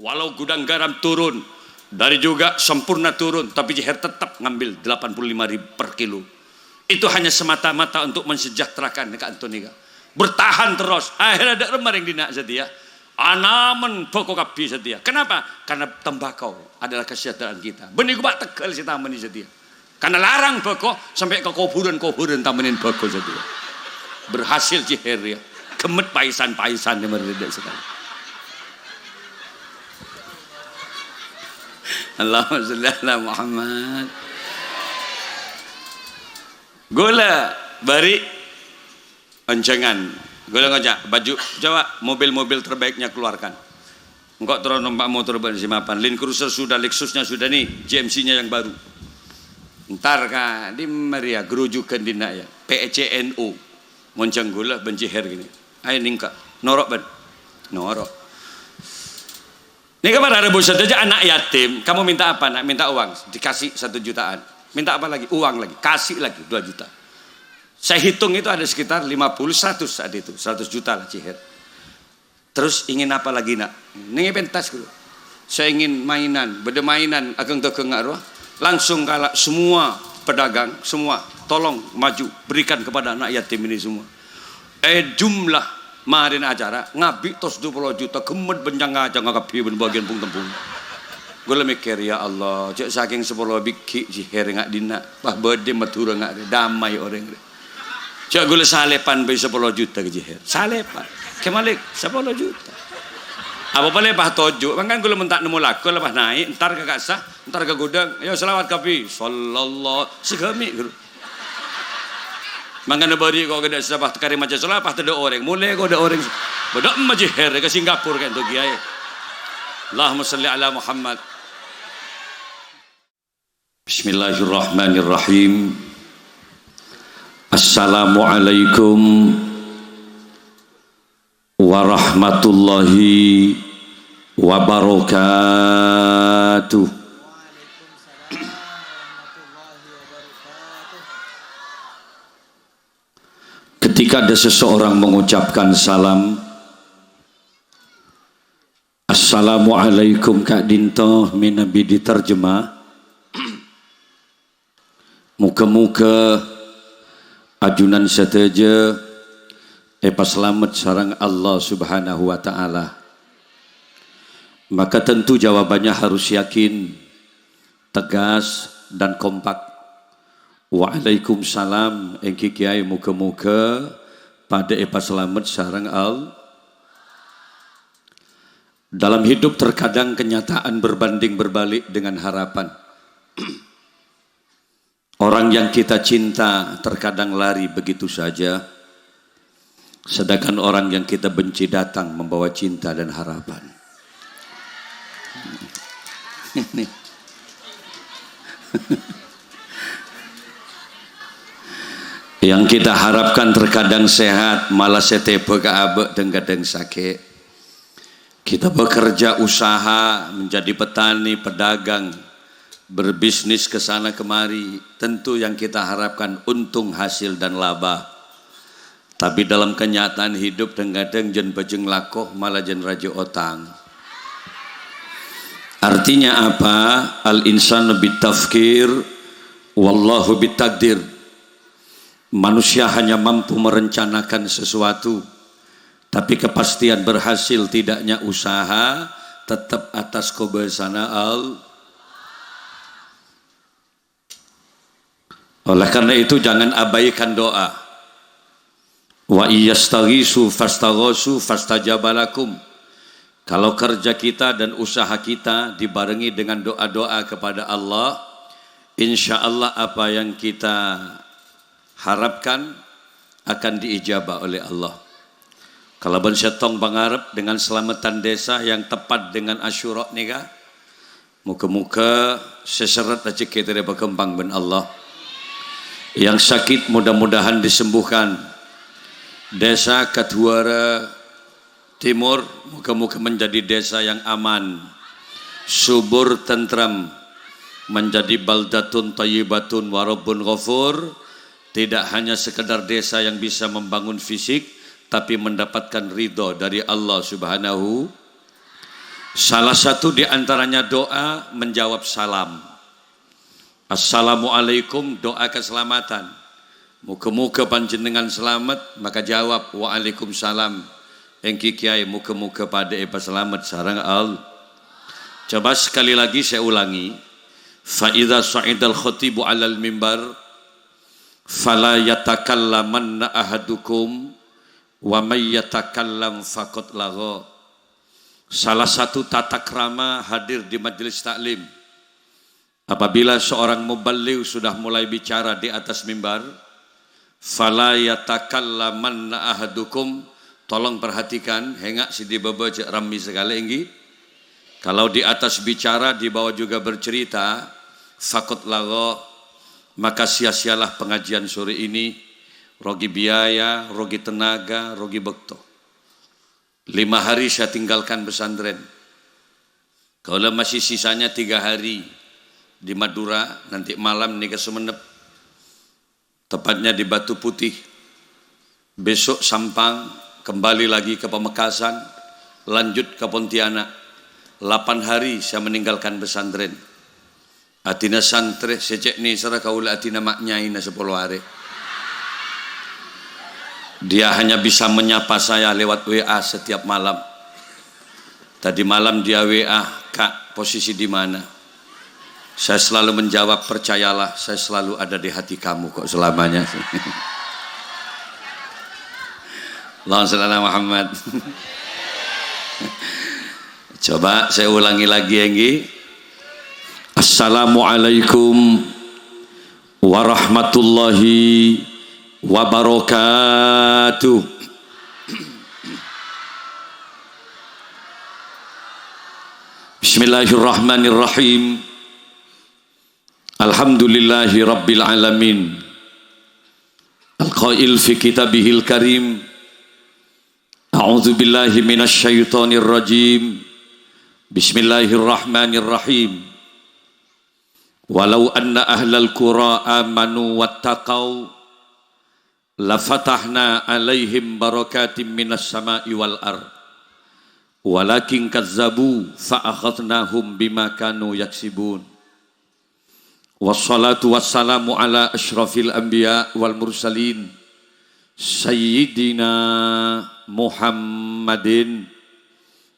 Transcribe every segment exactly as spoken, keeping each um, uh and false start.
Walau gudang garam turun, dari juga Sampoerna turun, tapi Jiher tetap ngambil delapan puluh lima ribu per kilo. Itu hanya semata-mata untuk mensejahterakan ka'anto nèka. Bertahan terros. Akhirnya ada rem maring dinna' satèya. Anamen bhâko kabbhi satèya. Kenapa? Karena tembakau adalah kesejahteraan kita. Bânnè ghu ma' tegghâl sè tamennè satèya. Karena larang bhâko, sampè' ka kobhurân-kobhurân tamennèn bhâko satèya. Berhasil Jiher ya. Ghemmet paisan-paisan ya, mari tidak sekali. Allahumma sholli ala Muhammad. Ghulâ bâri' onjhângan. Ghulâ ngoca', baju, coba mobil-mobil terbaiknya keluarkan. Engko' terro nompa' motor bân sè mapan. Land Cruiser sudah, Lexus-nya sudah nih, G M C-nya yang baru. Entar ka, di mari ya, gerujukan dinna' ya. P C N U. Monjhâng ghulâ bân Jiher gini. Ayo ningka. Noro' bân. Noro'. Nèka para rebbu sadhâjâ anak yatim. Kamu minta apa, Nak? Minta uang. Dikasih satu jutaan. Minta apa lagi? Uang lagi. Kasih lagi dua juta. Saya hitung itu ada sekitar lima puluh, seratus saat itu. Seratus juta lah, Jiher. Terus ingin apa lagi, Nak? Nèng pentas, Guru. Saya ingin mainan, bâdâ mainan, aghâng-daghâng nga' rowa. Langsung kala semua pedagang, semua, tolong maju, berikan kepada anak yatim ini semua. Eh, jumlah marèna acara, ngabi' tos dua puluh juta, ghemmet bân cang-kacangnga kabbhi bân bâgiyân pung-tempung. Ghulâ mèkkèr, "Ya Allah, jhâ' sakèng sapolo bigghi' Jiher nga' dinna', pas bâdâ Madhurâ nga' rè, damai orèng rè." Jhâ' ghulâ salèpan bhâi sapolo juta ka Jiher. Salèpan. Kè Malik, sapolo juta. Apa palè pas toju', mangkana ghulâ mon ta' nemmo lagu la pas naè', entar ka ka'issa, entar ka gudang. Ayo shalawat kabbhi. Sallallahu. Sè ghâmi', Guru. Mangkana bâri' ko' ghâdâ' sè pas karè maca shalawat, pas tadâ' orèng. Molè ko' dâ' orèng. Bâdâ emma Jiher ka Singapura ka'ento, Kiai. Allahumma shalli ala Muhammad. Bismillahirrahmanirrahim. Assalamualaikum warahmatullahi wabarakatuh. Ketika ada seseorang mengucapkan salam, "Assalamualaikum," ka'dinto mènabi diterjemah, "Moghâ-moghâ ajunan sadhâjâ èpasalamet sareng Allah Subhanahu wa Ta'ala." Maka tentu jawabannya harus yakin, tegas, dan kompak. "Waalaikumsalam, èngghi Kiai, moghâ-moghâ padâ èpasalamet sareng Allah." Dalam hidup terkadang kenyataan berbanding berbalik dengan harapan. Orang yang kita cinta terkadang lari begitu saja, sedangkan orang yang kita benci datang membawa cinta dan harapan. Ini. Yang kita harapkan terkadang sehat, malah sè tèbâ ka abâ' dhâng-kadhâng sakè'. Kita bekerja, usaha, menjadi petani, pedagang, berbisnis ke sana kemari, tentu yang kita harapkan untung, hasil, dan laba. Tapi dalam kenyataan hidup, dhâng-kadhâng jân bhâjâng lako, malah jân rajâ otang. Artinya apa? Al-insanu bitafkir, wallahu bitakdir. Manusia hanya mampu merencanakan sesuatu, tapi kepastian berhasil tidaknya usaha tetap atas kobâsana Allah. Oleh karena itu, jangan abaikan doa. "Wa iyyastaghisu fastaghasu fastajaba lakum." Kalau kerja kita dan usaha kita dibarengi dengan doa-doa kepada Allah, insya Allah apa yang kita harapkan akan diijabah oleh Allah. Kalabân sèttong pangarep dengan selamatan desa yang tepat dengan Asyura nèka, moghâ-moghâ sè serrèt rajhekkè tarèma ghâmpang bân Allah. Yang sakit mudah-mudahan disembuhkan. Desa Kaduwara Timur, moghâ-moghâ menjadi desa yang aman, subur, tentram, menjadi baldatun thayyibatun wa rabbun ghafur, tidak hanya sekedar desa yang bisa membangun fisik, tapi mendapatkan ridho dari Allah Subhanahu. Salah satu di antaranya doa menjawab salam. "Assalamualaikum," doa keselamatan. "Moga-moga panjenengan selamat," maka jawab, "Waalaikumsalam." "Èngghi, Kyaè, moga-moga padâ èpasalamet sareng Allah." Coba sekali lagi saya ulangi. "Fa idza sha'idal khatibu 'alal mimbar, fala yatakallamanna ahadukum, wa may yatakallam faqad lagha." Salah satu tata krama hadir di majelis taklim. Apabila seorang muballigh sudah mulai bicara di atas mimbar, "Fala yatakallamanna ahadukum," tolong perhatikan, hènga' sè è bâbâ jhâ' rammè sakalè, èngghi. Kalau di atas bicara, di bawah juga bercerita, "faqad lagha," maka sia-sialah pengajian sore ini, rogi biaya, rogi tenaga, rogi bâkto. Lima hari saya tinggalkan pesantren. Kaulâ masih sisanya tiga hari di Madura, nanti malam nèka Sumenep, tepatnya di Batu Putih. Besok Sampang, kembali lagi ke Pamekasan, lanjut ke Pontianak. Lapan hari saya meninggalkan pesantren. Adina santrè sè cè' nèserra kaulâ adina ma' nyaèna sapolo arè. Dia hanya bisa menyapa saya lewat W A setiap malam. Tadi malam dia W A, "Kak, posisi di mana?" Saya selalu menjawab, "Percayalah, saya selalu ada di hati kamu kok selamanya." Allahumma shalli ala Muhammad. Coba saya ulangi lagi, èngghi. Assalamualaikum warahmatullahi wabarakatuh. Bismillahirrahmanirrahim. Alhamdulillahi rabbil alamin. Al-qail fi kitabihil karim, "A'udzu billahi minasy syaithanir rajim. Bismillahirrahmanirrahim. Walau anna ahlal qura amanu wattaqau, lafatahna 'alaihim barakatim minas sama'i wal ard. Walakin kazzabu fa akhadnahum bima kanu yaksibun." Wassalatu wassalamu ala asyrafil anbiya wal mursalin, Sayyidina Muhammadin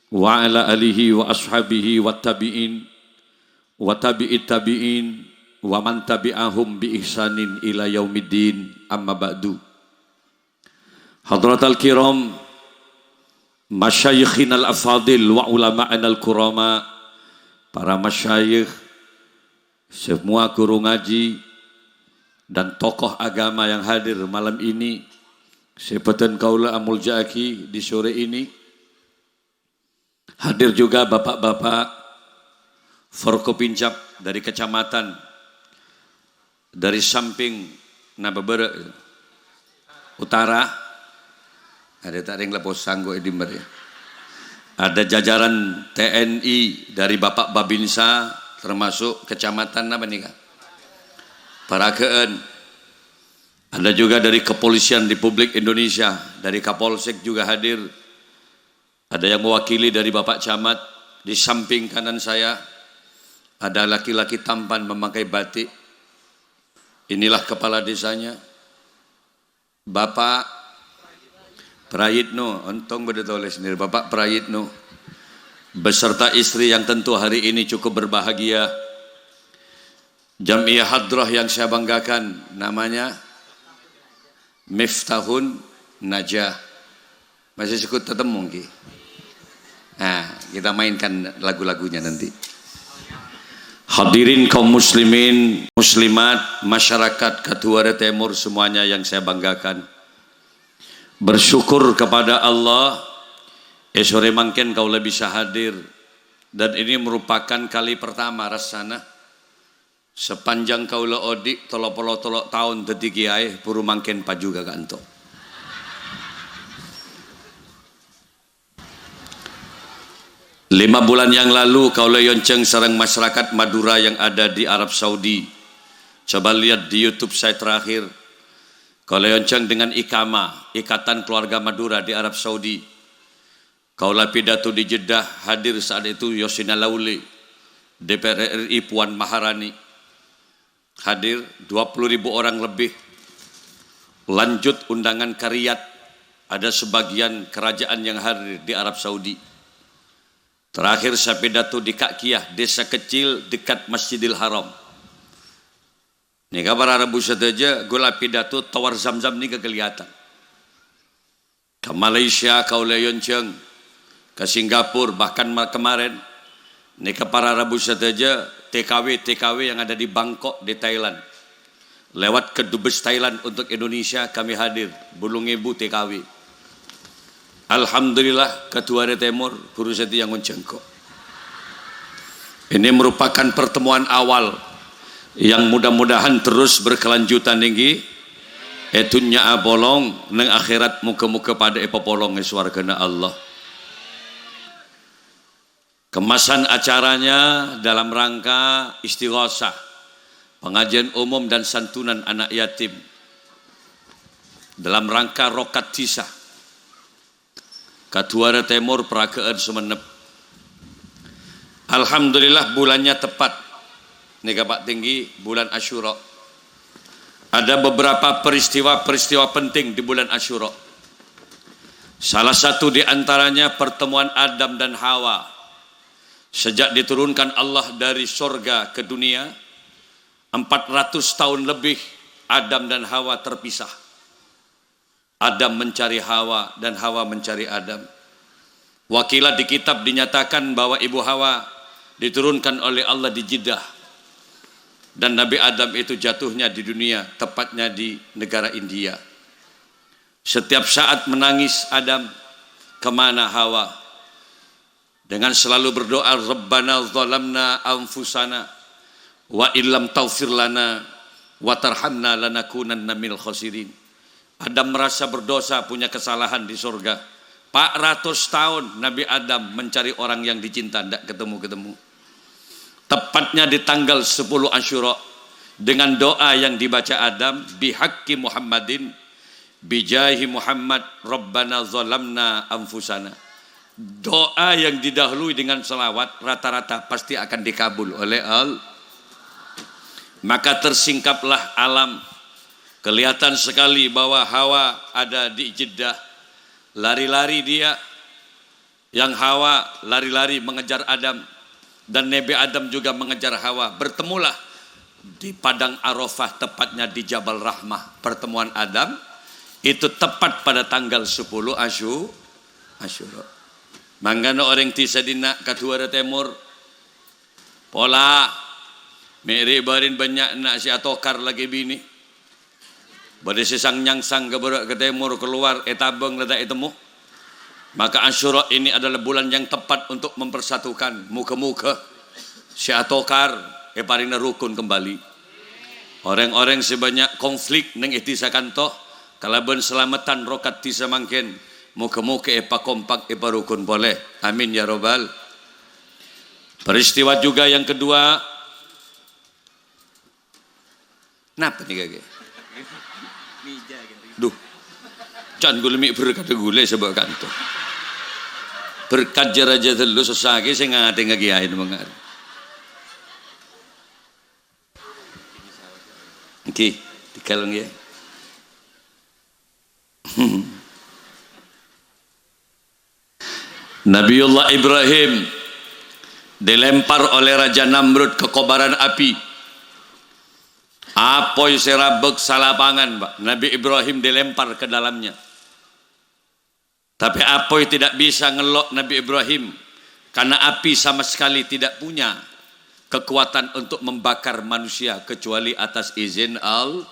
wa ala alihi wa ashabihi wa tabi'in, wa tabi'it tabi'in, wa man tabi'ahum bi ihsanin ila yaumiddin, amma ba'du. Hadratal kiram, masyayikhinal afadil wa ulama'anal kurama, para masyayikh, semua guru ngaji, dan tokoh agama yang hadir malam ini, sè bhâdhân kaulâ amoljâ'aghi di sore ini. Hadir juga bapak-bapak Forkopincap dari kecamatan, dari samping Nababara Utara. Ada tak ada yang leposan kok di mari. Ada jajaran T N I dari Bapak Babinsa, termasuk kecamatan apa nih, Kak? Paragaan. Ada juga dari Kepolisian Republik Indonesia, dari Kapolsek juga hadir. Ada yang mewakili dari Bapak Camat. Di samping kanan saya, ada laki-laki tampan memakai batik. Inilah kepala desanya, Bapak Prayitno. Ontong bâdâ tolès nèka, Bapak Prayitno beserta istri yang tentu hari ini cukup berbahagia. Jam'iyah Hadrah yang saya banggakan, namanya Miftahun Najah. Masih sekutu temu, nggih. Nah, kita mainkan lagu-lagunya nanti. Hadirin kaum muslimin, muslimat, masyarakat Kadhuwârâ Tèmor semuanya yang saya banggakan. Bersyukur kepada Allah, è sore mangkèn kaulâ bisa hadir. Dan ini merupakan kali pertama rassana. Sapanjhâng kaulâ odi' tello polo tello taon dhâddhi kèyaè, buru mangkèn paju ka kanto. Lima bulan yang lalu, kaulâ èonjhâng sareng masyarakat Madura yang ada di Arab Saudi. Coba lihat di YouTube saya terakhir. Kaulâ èonjhâng dengan IKAMA, Ikatan Keluarga Madura di Arab Saudi. Kaula pidato di Jeddah, hadir saat itu Yosina Lauli, D P R R I Puan Maharani. Hadir dua puluh ribu orang lebih. Lanjut undangan ke Riyadh, ada sebagian kerajaan yang hadir di Arab Saudi. Terakhir saya pidato di Kakkiyah, desa kecil dekat Masjidil Haram. Nèka para rabu sadhâjâ, ghulâ pidato Tower Zamzam nèka kelihatan. Ka Malaysia kaulâ èonjhâng, ka Singapura, bahkan ma-, kemarin, nèka para rabu sadhâjâ, T K W-T K W yang ada di Bangkok, di Thailand. Lewat ke Dubes Thailand untuk Indonesia, kami hadir, bâllung èbu T K W. Alhamdulillah, Kaduwarè Tèmor, buru satèya ngonjhâng kok. Ini merupakan pertemuan awal yang mudah-mudahan terus berkelanjutan, ènggi. È dhunnya apolong, neng akhirat moga-moga padâ èpapolong è sowargana Allah. Kemasan acaranya dalam rangka istighosah, pengajian umum dan santunan anak yatim, dalam rangka rokat dhisa. Kaduwarè Tèmor, Paragâ'ân, Songennep. Alhamdulillah, bulannya tepat. Nèka, Pak Tinggi, bulan Asyura. Ada beberapa peristiwa-peristiwa penting di bulan Asyura. Salah satu di antaranya pertemuan Adam dan Hawa. Sejak diturunkan Allah dari sorga ke dunia, empat ratus tahun lebih Adam dan Hawa terpisah. Adam mencari Hawa dan Hawa mencari Adam. Wakilah di kitab dinyatakan bahwa Ibu Hawa diturunkan oleh Allah di Jeddah. Dan Nabi Adam itu jatuhnya di dunia, tepatnya di negara India. Setiap saat menangis Adam, "Kemana Hawa?" Dengan selalu berdoa, "Rabbana zalamna anfusana wa illam taghfir lana wa tarhamna lanakunanna minal khasirin." Adam merasa berdosa, punya kesalahan di sorga. Empat ratus tahun Nabi Adam mencari orang yang dicinta, ndak ketemu-ketemu. Tepatnya di tanggal sepuluh Asyura, dengan doa yang dibaca Adam, "Bihaqqi Muhammadin, bijahi Muhammad, Rabbana zalamna anfusana." Doa yang didahului dengan selawat rata-rata pasti akan dikabul oleh Allah. Maka tersingkaplah alam. Kelihatan sekali bahwa Hawa ada di Jeddah. Lari-lari dia. Yang Hawa lari-lari mengejar Adam. Dan Nabi Adam juga mengejar Hawa. Bertemulah di Padang Arafah, tepatnya di Jabal Rahmah. Pertemuan Adam itu tepat pada tanggal sepuluh Asyu-, Asyura. Mangkana orèng dhisa dinna' Kaduwarè Tèmor, pola, mè' rè-bârina bânnya' na' sè atokar lakè binè. Bâdâ sè sang-nyangsang ka bârâ' ka tèmor, kalowar, ètabâng la ta' ètemmo. Maka Asyura ini adalah bulan yang tepat untuk mempersatukan. Moga-moga sè atokar èparèngana rokon kembali. Orèng-orèng sè bânnya' konflik neng è dhisa kanto, kalabân salameddhân rokat dhisa mangkèn, moga-moga èpakompak, èparokon polè. Amin ya robbal. Peristiwa juga yang kedua, napa nèka, Kè? Duh. Can ghulâ mè' berkat ghulâ sabâ' kanto. Berkat jâ-rajâ tello sossa kè sè ngatènga kèyaè mangkana. Ngghi, tiga lagi ya. Nabiullah Ibrahim dilempar oleh Raja Namrud ke kobaran api. Apoy sè rabâk salapangan, Pak. Nabi Ibrahim dilempar ke dalamnya. Tapi apoy tidak bisa ngello' Nabi Ibrahim, karena api sama sekali tidak punya kekuatan untuk membakar manusia kecuali atas izin Allah.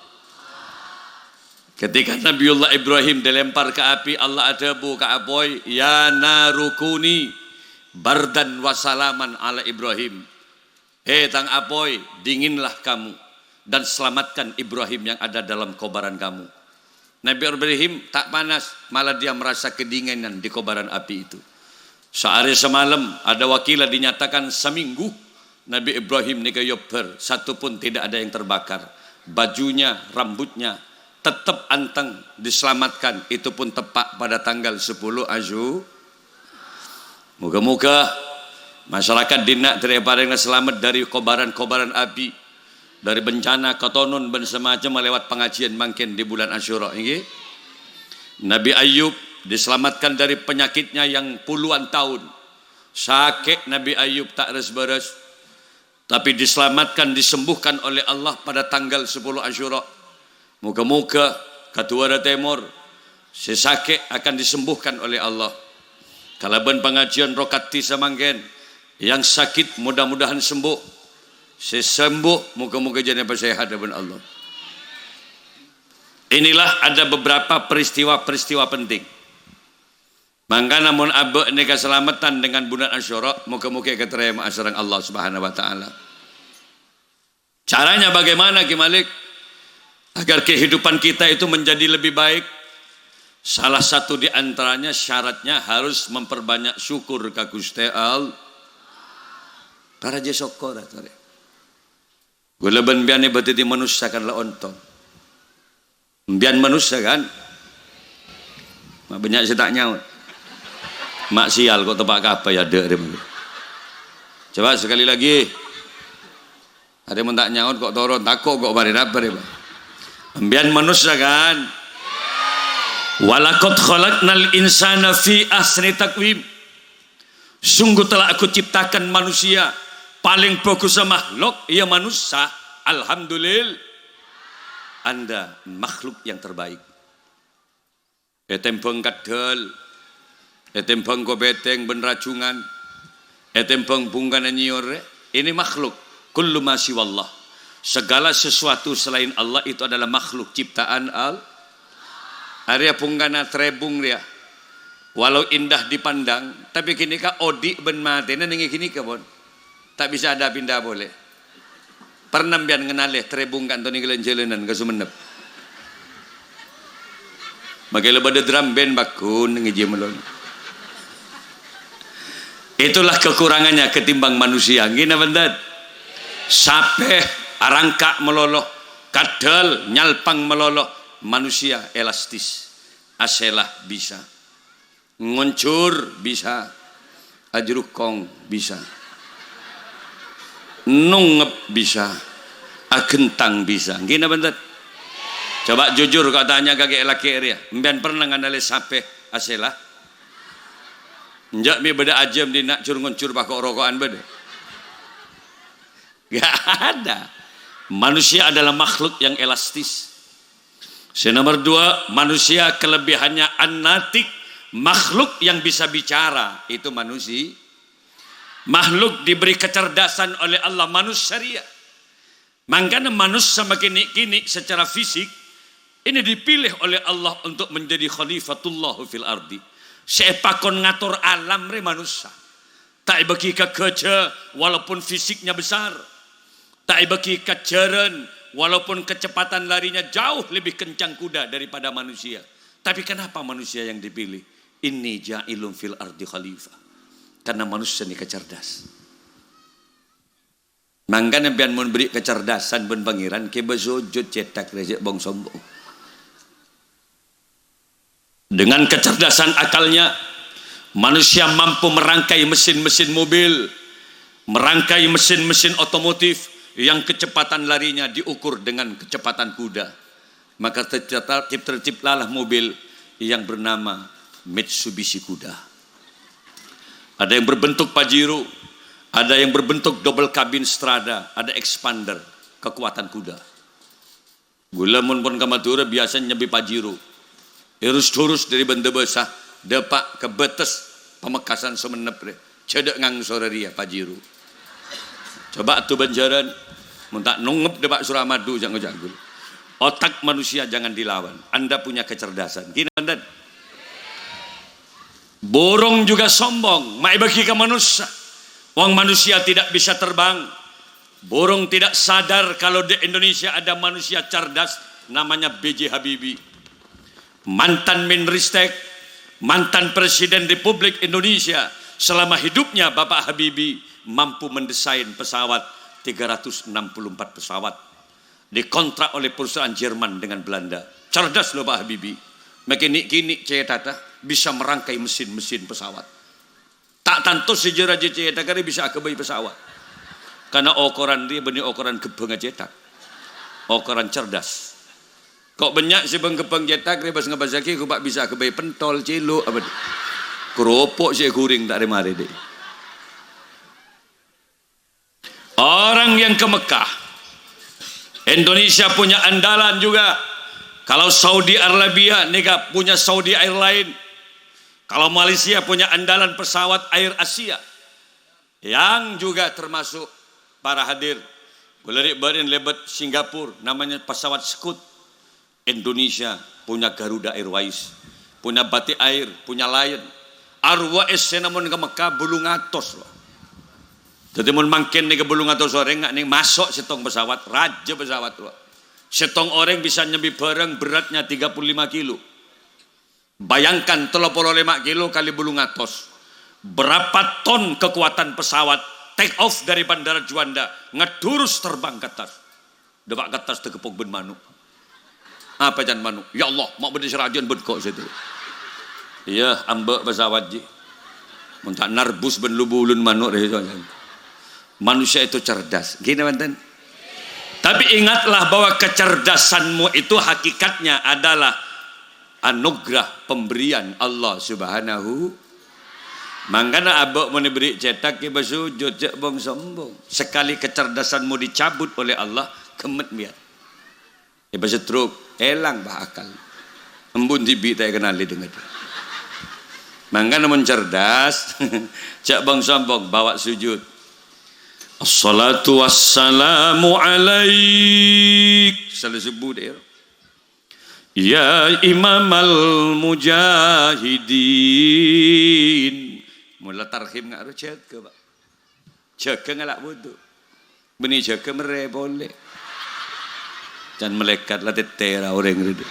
Ketika Nabiullah Ibrahim dilempar ke api, Allah adhâbu ka apoy, "Ya naru kuni bardan wa salaman ala Ibrahim." "He, tang apoy, dinginlah kamu dan selamatkan Ibrahim yang ada dalam kobaran kamu." Nabi Ibrahim tak panas, malah dia merasa kedinginan di kobaran api itu. Saarè samalem, ada wakilah dinyatakan seminggu, Nabi Ibrahim nèka èobbhâr, satu pun tidak ada yang terbakar. Bajunya, rambutnya, tetap anteng, diselamatkan. Itu pun tepat pada tanggal sepuluh Asyu-, Moga-moga masyarakat dinna' dâri èparèngana salamet dâri kobaran-kobaran api, dâri bencana, katonon, bân samacemma lewat pangajiân mangkèn di bulân Asyura, ènggi. Nabi Ayub diselamatkan dari penyakitnya yang puluhan tahun. Sakè' Nabi Ayub ta' rès-bârâs, tapi diselamatkan, disembuhkan oleh Allah pada tanggal sepuluh Asyura. Moga-moga kadhuwârâ tèmor sè sakè' akan disembuhkan oleh Allah. Kalabân pangajiân rokat di samangkèn, yang sakit mudah-mudahan sembuh. Sè sembuh moga-moga jhâ' èpasèhat bân Allah. Inilah ada beberapa peristiwa-peristiwa penting. Mangkana mon abâ' nèka salameddhân dengan bulân Asyura, moga-moga èkatarèma'a sareng Allah Subhanahu wa Ta'ala. Caranya bagaimana, Ki Malik? Agar kehidupan kita itu menjadi lebih baik, salah satu di antaranya syaratnya harus memperbanyak syukur ka Ghustè Allah. Tarajâ sokkor, tarè. Ghulâ bân sampèyan èbâdâddhi manossa kan la ontong. Sampèyan manossa kan? Ma' bânnya' sè ta' nyaot. Ma' sial kok teppa' kabâ ya, dek, rè. Coba sekali lagi. Arè mon ta' nyaot kok toron, tako' kok marè napa, rè, Pak? Sampèyan manossa kan? "Walaqad khalaqnal insana fi ahsani taqwim." Sungguh telah Aku ciptakan manusia, paling bagussa makhluk, ya manossa. Alhamdulillah, Anda makhluk yang terbaik. Ètèmbhâng kaddhâl, ètèmbhâng kopètèng bân rajungan, ètèmbhâng bhungkana nyèyorè, ini makhluk. Kullu ma siwallah. Segala sesuatu selain Allah itu adalah makhluk ciptaan Al-, arèya bhungkana trèbung rèya. Walau indah dipandang, tapè ghânèka odi' bân matèna nèng è ghânèka, pon. Ta' bisa ada pinda polè. Pernah sampèyan ngennalè trèbung ka'dinto nèng jhâlânan ka Songennep? Makè la bâdâ drum band bhâghun nèng è jiyâ malolo. Itulah kekurangannya ketimbang manusia. Ènggi napa bhunten? Sapè arangka' malolo, kaddhâl nyalpang malolo, manusia elastis, asèla bisa. Ngonjhur bisa, ajrukkong bisa, nongngep bisa, aghentang bisa. Ènggi napa bhunten? Coba jujur, kok tanya ka ghi' lakè' rèya. Sampèyan pernah ngennalè sapè asèla? Enjâ' mè' bâdâ ajâm dinna' jur-ngonjhur pas ko'-roko'an bâdâ? Nggak ada. Manusia adalah makhluk yang elastis. Sè nomor dua, manusia kelebihannya an-natiq, makhluk yang bisa bicara, itu manusia. Makhluk diberi kecerdasan oleh Allah, manusia rèya. Mangkana manossa makè nè'-kènè' secara fisik ini dipilih oleh Allah untuk menjadi khalifatullah fil ardi. Sè èpakon ngator alam rè manossa. Ta' èbâghi ka ghâjâ, walaupun fisiknya besar. Ta' èbâghi ka jhârân, walaupun kecepatan larinya jauh lebih kencang kuda daripada manusia. Tapi kenapa manusia yang dipilih? "Inni ja'ilun fil ardi khalifah." Karena manusia ini kecerdas. Mangkana sampèyan mon bâri' kecerdasan bân Pangèran, kèbâ sojud cèthak rè, jhâ' bhung-sombhung. Dengan kecerdasan akalnya, manusia mampu merangkai mesin-mesin mobil, merangkai mesin-mesin otomotif yang kecepatan larinya diukur dengan kecepatan kuda. Maka tercipta-, terciptalah mobil yang bernama Mitsubishi Kuda. Ada yang berbentuk Pajero, ada yang berbentuk double cabin Strada, ada expander, kekuatan kuda. Ghulâ mon pon ka Madhurâ biyasa nyebbhi Pajero. Èrus-dhurus dâri Bândâbâsa, dâpa' ka bâtes Pamekasan Songennep rè. Jhâ' dâ' ngangsor rèya Pajero. Coba' adhu Banjaran, mon ta' nongngep dâpa' Suramadu jhâ' ngoca' ghul. Otak manusia jangan dilawan. Anda punya kecerdasan. Ghi napa bhunten? Burung juga sombong, ma' èbâghi ka manossa. Wong manusia tidak bisa terbang. Burung tidak sadar kalau di Indonesia ada manusia cerdas namanya B J Habibie. Mantan Menristek, mantan Presiden Republik Indonesia, selama hidupnya Bapak Habibie mampu mendesain pesawat tiga ratus enam puluh empat pesawat. Dikontrak oleh perusahaan Jerman dengan Belanda. Cerdas lho Pak Habibie. Makè nè'-kènè' cèthadhâ bisa merangkai mesin-mesin pesawat. Ta' tanto sè jâ-rajâ cèthak arèya bisa aghâbây pesawat. Karna okoran rèya bânnè okoran ghâbbhângnga cèthak. Okoran cerdas. Ko' bânnya' sè bâng-ghâbbhâng cèthak rèya pas ngabâsaghi ghâbây bisa aghâbây pentol, cèlo', apa, kerupuk sè èghuring ta' rè-marè, dhi'. Orang yang ke Mekah, Indonesia punya andalan juga. Kalau Saudi Arabia, nèka punya Saudi Airline. Kalau Malaysia punya andalan pesawat Air Asia. Yang juga termasuk para hadir, ghulâ rè' bâriyân lèbât Singapura, namanya pesawat Scoot. Indonesia punya Garuda Airways, punya Batik Air, punya Lion. Arowa essèna mon ka Mekka bâllung atos, loh. Dhâddhi, mon mangkèn nèka bâllung atos orèng, nga' nèng maso' sèttong pesawat, rajâ pesawat, loh. Sèttong orèng bisa nyambi bhârâng beratnya tiga puluh lima kilo. Bayangkan, tello polo lèma kilo kali bâllung atos. Berapa ton kekuatan pesawat take off dari Bandara Juanda, ngedurus terbang ke atas. Dâpa' ka attas tageppok bân mano'. Apa can mano'? "Ya Allah, ma' bâdâ sè rajâna bân ko' sèttong." Iyâ, ambâ' pesawat, ji. Mon ta' narbus bân lu-bulun mano' rè. Manusia itu cerdas. Gini, wonten? Tapi ingatlah bahwa kecerdasanmu itu hakikatnya adalah anugerah pemberian Allah Subhanahu. Mangkana abâ' mon èberri' cèthak, kèbâ sujud, jhâ' bhâng-sombhâng. Sekali kecerdasanmu dicabut oleh Allah, ghemmet mèyat. Kèbâ stroke, èlang, bah, akal. Embun dhibi' ta' èkennalè dhâ-, ngadhâ. Mangkana mon cerdas, jhâ' bhâng-sombhâng, bawa sujud. "Assalatu wassalamu alaik." Salè subuh, dhi'. "Ya imamal mujahidin." Mola tarhim nga' ro jâgâ, Pak. Jâgâ ngala' wudu. Bânnè jâgâ merrè polè. Can malaèkat la tètèra orèng rèya.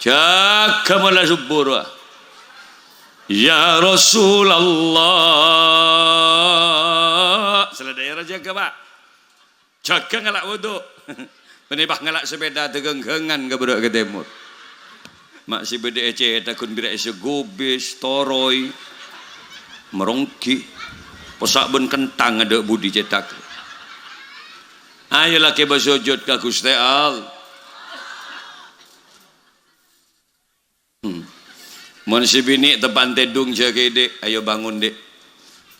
Jâgâ mola subuh rowa. "Ya Rasulullah." Salè dâ'iyâ ro jâgâ, Pak. Jâgâ ngala' wudu. Bânnè pas ngala' sepèda dâghânghângan ka bârâ' ka tèmor. Ma' sè bâdâ è cèthak ghun bira' èsè gubis, toroy, maronggi. Possa' bân kenthang adâ' budi cèthak. Ayo lakè bâ sujud ka Ghustè Allah. Hmm. Mon sè binè' teppa'an tèdung jâgâ, Dhi', ayo bangun, Dhi'.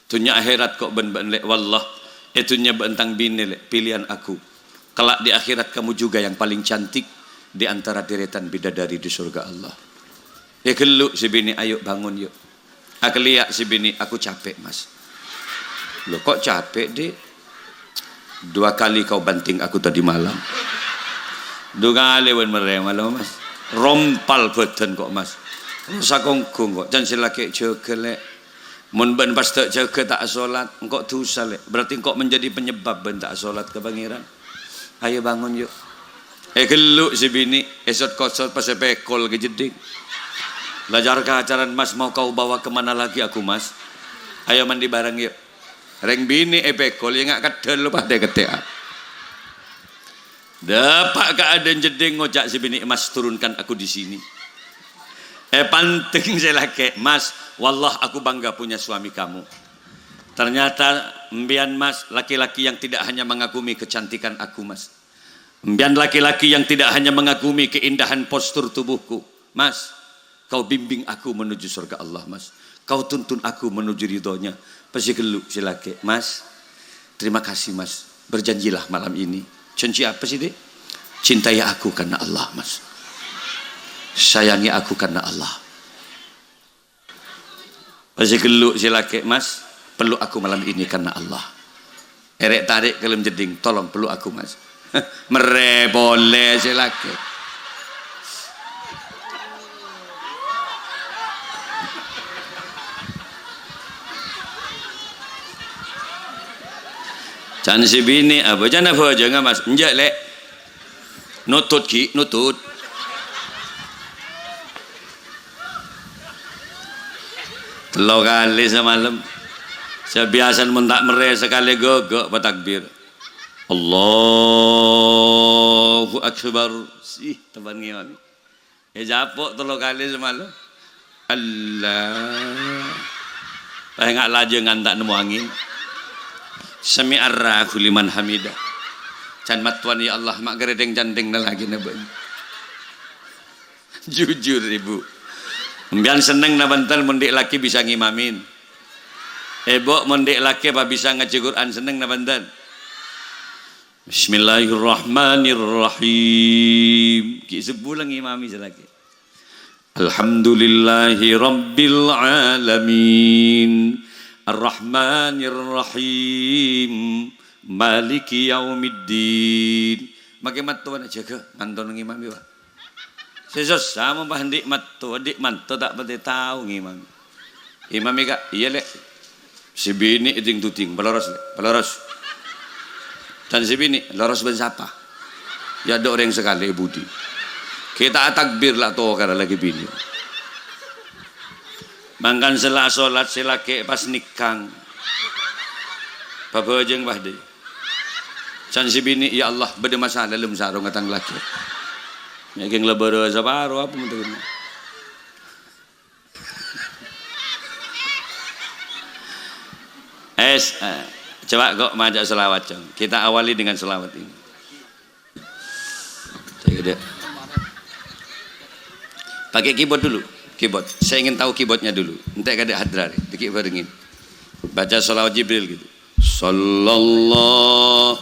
Dhunnya akhèrat ko' bân bâ'na, Lè'. Wallah, è dhunnya bâ'na tang binè, Lè', pilihan aku. Kelak di akhirat kamu juga yang paling cantik di antara deretan bidadari di surga Allah. È ghellu' sè binè', ayo bangun, yu'. Akalèya' sè binè', "Aku capek, Mas." "Loh, kok capek, Dhi'?" "Dua kali kau banting aku tadi malam." "Du kalè bân merrè malem, Mas. Rompal bâdân kok, Mas. Sakongghung kok." "Can sè lakè' jâgâ, Lè'. Mon bâ'na pas ta' jâgâ ta' asolat, engko' dusa, Lè'. Berarti engko' menjadi penyebab bâ'na ta' asolat ka Pangèran. Ayo bangun, yu'." È ghellu' sè binè', èsot-kosot pas èpèkol ka jeddhing. "Lah, car-kacaran, Mas, mau kau bawa ke mana lagi aku, Mas? Ayo mandi bareng, yu'." Rèng binè' èpèkol, iyâ nga' keddhâl lo padâ èkette'an. Dâpa' ka adâ'na jeddhing, ngoca' sè binè', "Mas, turunkan aku di sini." Èpantèng sè lakè', "Mas, wallah aku bangga punya suami kamu. Ternyata empèyan, Mas, laki-laki yang tidak hanya mengagumi kecantikan aku, Mas. Empèyan laki-laki yang tidak hanya mengagumi keindahan postur tubuhku. Mas, kau bimbing aku menuju surga Allah, Mas. Kau tuntun aku menuju ridhonya." Pas sè ghellu' sè lakè', "Mas, terima kasih, Mas. Berjanjilah malam ini." "Janji apa sih, Dhi'?" "Cintai aku karena Allah, Mas. Sayangi aku karena Allah." Pas sè ghellu' sè lakè', "Mas, peluk aku malam ini karena Allah." Èrèk-tarèk ka dâlem jeddhing, "Tolong peluk aku, Mas." Merrè polè sè lakè'. Can sè binè', "Abhâjâng, abhâjângnga, Mas." "Enjâ', Lè'." "Nutut, ghi', nutut." Tello kalè samalem. Sabiyasana mon ta' merrè sakalè ghâghâ' patakbir. "Allahu Akbar." Sih, teppa'an ngèyam. Ècapo' tello kalè samalem. Allah. Pas enga' lajângan ta' nemmo angèn. Sami'ar rahu liman hamidah. Can mattowan, "Ya Allah, ma' ghârèdhing cantèng nalakèna bâ'na." Jujur, Ibu. Sampèyan senneng napa enten mon dhi' lakè bisa ngimami? Èbhu, mon dhi' lakè apa bisa ngajhi Qur'an, senneng napa enten? Bismillahirrahmanirrahim. Ghi' sebbhu la ngimami sè lakè. Alhamdulillahi rabbil alamin. Arrahmanirrahim. Maliki yaumiddin. Makè mattowana jâgâ, mantona ngimami, Pak. Sè sossa mon pas andi' matto, andi' manto ta' patè tao ngimami. Imami, Ka', iyâ, Lè'. Sè binè' èding-duding, paloros, Lè', paloros. Can sè binè', loros bân sapa? Yâ, adâ' orèng sakalè è budi. Kita atakbir la tokara lakè binè'. Mangkana sè la asolat sè lakè pas nèkang. Pabhâjâng, Pak, dhi. Can sè binè', "Ya Allah, bâdâ masalah dâlem sarongnga tang lakè." Mèkèng la bârâ saparo apa mentèna. Es, eh, coba kok maca selawat, Cong. Kita awali dengan selawat ini. Saya gede. Pakai keyboard dulu, keyboard. Saya ingin tahu keyboardnya dulu. Ente kada hadra, dikit barengin. Baca selawat Jibril gitu. Sallallahu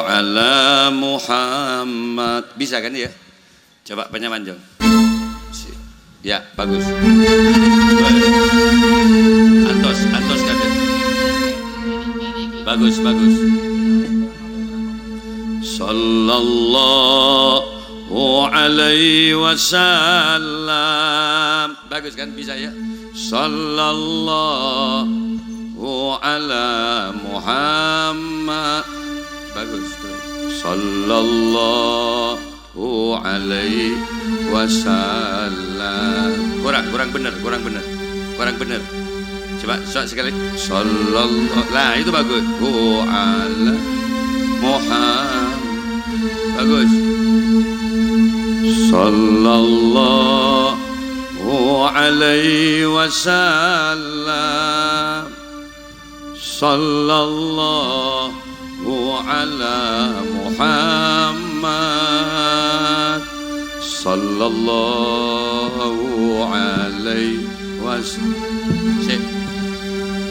ala Muhammad. Bisa kan ya? Coba panyaman, Jong. Si-, ya, bagus. Antos, antos kadek. Bagus, bagus. Sallallahu alaihi wasallam. Bagus kan? Bisa ya? Sallallahu ala Muhammad. Bagus. Sallallahu alaihi wasallam. Kurang, kurang bener, kurang bener. Kurang bener. Coba, coba sekali. Sallallahu. Lah, itu bagus. Hu ala Muhammad. Bagus. Sallallahu alaihi wasallam. Sallallahu ala Muhammad. Sallallahu alaihi wasallam. Sik.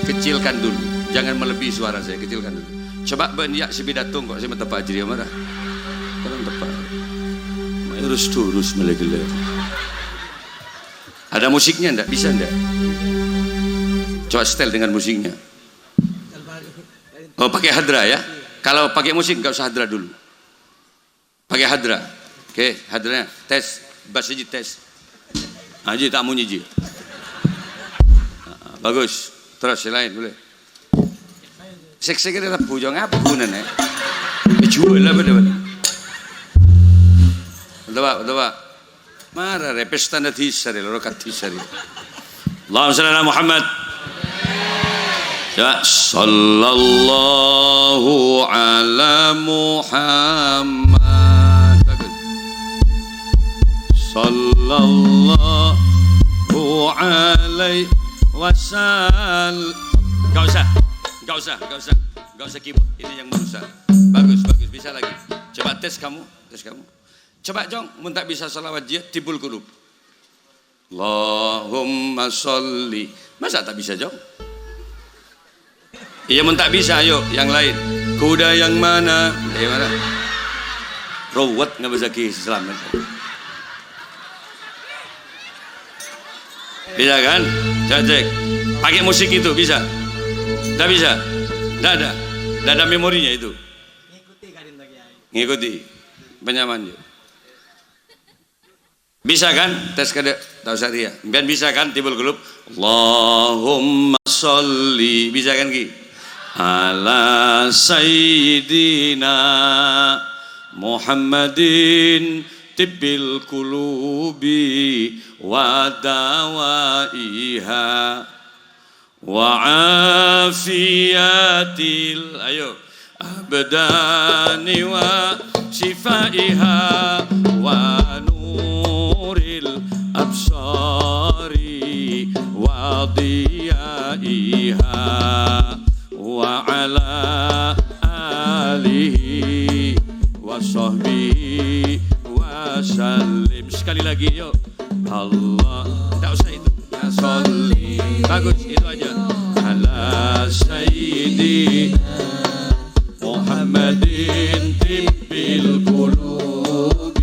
Kecilkan dulu. Jangan melebihi suara saya. Kecilkan dulu. Coba bân ya' sè pidato kok sè mateppa' jârèya mara. Kurang teppa'. Mai urus-turus malè ghellâ'. Ada musiknya ndak? Bisa ndak? Coba setel dengan musiknya. Oh, pakai hadra ya. Kalau pakai musik nggak usah hadra dulu. Pakai hadra. Oke, hadranya. Tes. Bas ji tes. Ah, ji, tak munyi ji. Ah, bagus. Terus yang lain boleh. Sik-sik ini lagu, Jong, apa gunanya? Dijual apa dia? Betul, Pak? Betul, Pak? Mara rè, pesta na dhisa rè, loro ka dhisa rè. Allahumma shalli ala Muhammad. Ya, sallallahu ala Muhammad. Bagus. Sallallahu alaihi wasal-, nggak usah, nggak usah, nggak usah, nggak usah keyboard. Ini yang berusaha. Bagus, bagus, bisa lagi. Coba tes kamu, tes kamu. Coba, Jong, mun ta' bisa shalawat jiyâ, Tibbul Qulub. Allahumma sholli. Masa ta' bisa, Jong? Iya, mun ta' bisa, ayo, yang lain. Kuda yang mana? Yang mana? Ruwet nggak bisa ki Islam. Bisa kan? Coba cek. Pakai musik itu bisa? Nggak bisa? Nggak ada. Nggak ada memorinya itu. Ngikuti. Penyaman, yuk. Bisa kan? Tes kadek. Tahu saya dia. Biar bisa kan? Timbul gelap. Allahumma sholli. Bisa kan, Ki? Ala Sayyidina Muhammadin tibbil qulubi wa dawaiha. Wa afiyatil, ayo, abdani wa shifaiha wa nuril absari wa diyaiha. وعلى آله وصحبه وسلم. Sekali lagi, yuk. Allah, nggak usah itu. Ya, sholli. Bagus, itu aja. على سيدنا محمد طب القلوب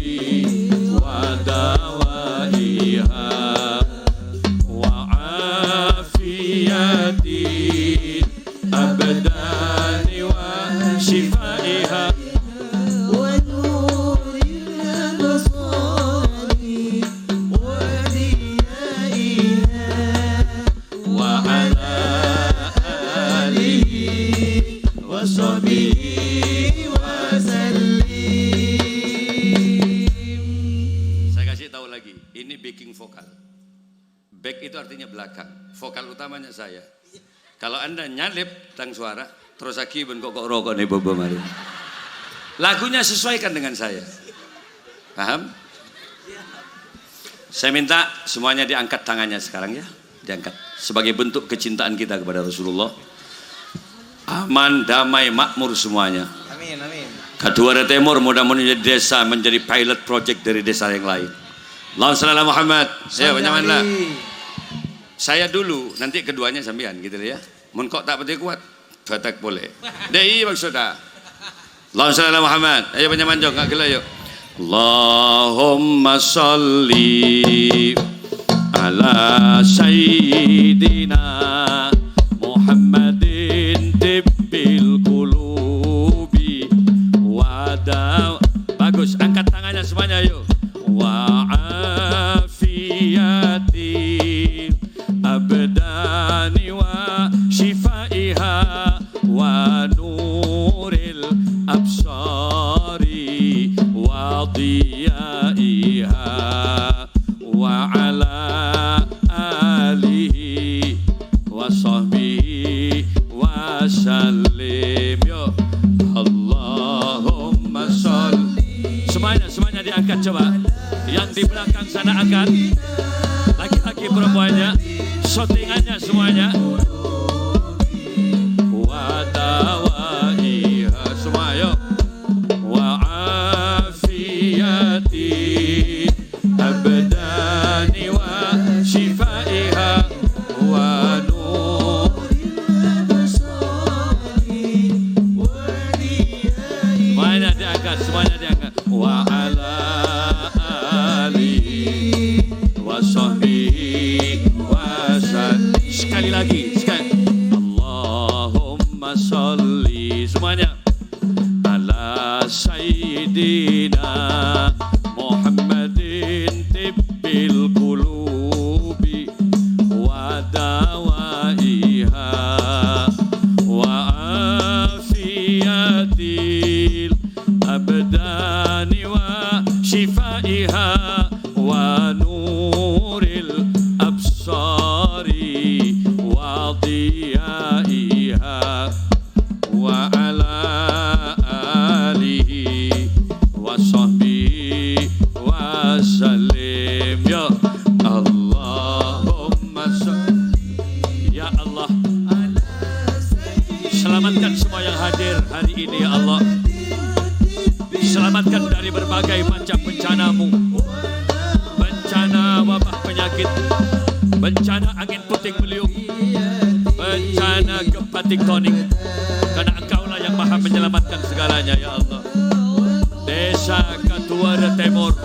ودوائها وعافية الأبدان وشفائها ونور الأبصار وضيائها وعلى آله وصحبه وسلم. Saya kasih tahu lagi, ini backing vokal. Back itu artinya belakang. Vokal utamanya saya. Kalau Anda nyalip tang suara, terus lagi ben kok, kok rokok nih bobo mari. Lagunya sesuaikan dengan saya. Paham? Saya minta semuanya diangkat tangannya sekarang, ya. Diangkat. Sebagai bentuk kecintaan kita kepada Rasulullah. Aman, damai, makmur semuanya. Amin, amin. Kadhuwârâ Tèmor mudah-mudahan menjadi desa, menjadi pilot project dari desa yang lain. Allahumma shalli ala Muhammad. Ayo, Shalli panyaman lah. Alaihi. Saya dulu, nanti keduanya sampean gitu ya. Mon kok ta' patè kowat, bâtak polè. Dâ' iyâ maksodda. Allahumma shalli ala Muhammad. Ayo, panyaman, Jok, nggak gila, yuk. Allahumma shalli ala sayyidina Muhammadin tibbil qulubi wa daw-, bagus, angkat tangannya semuanya, yuk. Wa afiyatil abdani wa shifaiha wa nuril absari wa diyaiha wa ala alihi wa sahbihi wa sallim. Yo, Allahumma shalli. Semuanya, semuanya diangkat coba. Yang di belakang sana angkat. Laki-laki perempuannya, syutingannya semuanya. Wa dawaiha, semua, yuk. Wa afiyati abdani wa shifaiha wa nuril absari wa diyaiha. Semuanya diangkat, semuanya diangkat. Wa ala alihi wa sahbihi wa sallim. Sekali lagi, sekali. Allahumma shalli. Semuanya. Ala sayyidina Muhammadin tibbil qulubi wa dawaiha wa afiyatil abdani wa shifaiha wa nuril absari wa diyaiha wa ala alihi wa sahbihi wa sallim. Ya Allahumma shalli. Ya Allah, selamatkan semua yang hadir hari ini, ya Allah. Selamatkan dari berbagai macam bencana-Mu. Bencana wabah penyakit, bencana angin puting beliung, bencana gempa tektonik. Karena Engkaulah yang maha menyelamatkan segalanya, ya Allah. Desa Kadhuwârâ Tèmor,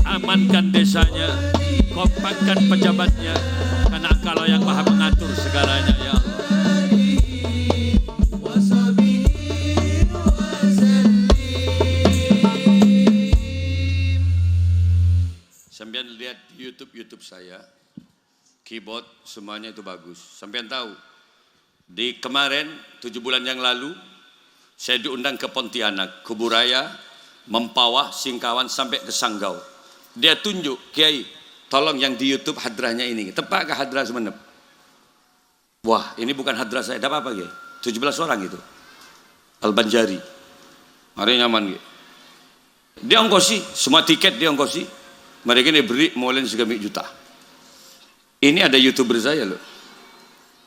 amankan desanya, kompakkan pejabatnya, karena Engkaulah yang maha mengatur segalanya, ya Allah. Sampeyan lihat di YouTube, YouTube saya, keyboard, semuanya itu bagus. Sampeyan tahu, di kemarin, tujuh bulan yang lalu, saya diundang ke Pontianak, Kuburaya, Mempawah, Singkawang, sampai ke Sanggau. Dia tunjuk, "Kiai, tolong yang di YouTube hadrahnya ini." Teppa' ka hadrah Sumenep. Wah, ini bukan hadrah saya. Tidak apa-apa, Kiai. Tujuh belas orang itu. Al-Banjari. Mari nyaman, Kiai. Diongkosi, semua tiket diongkosi. Mereka ini beri molèn sagâmè' juta. Ini ada YouTuber saya, loh.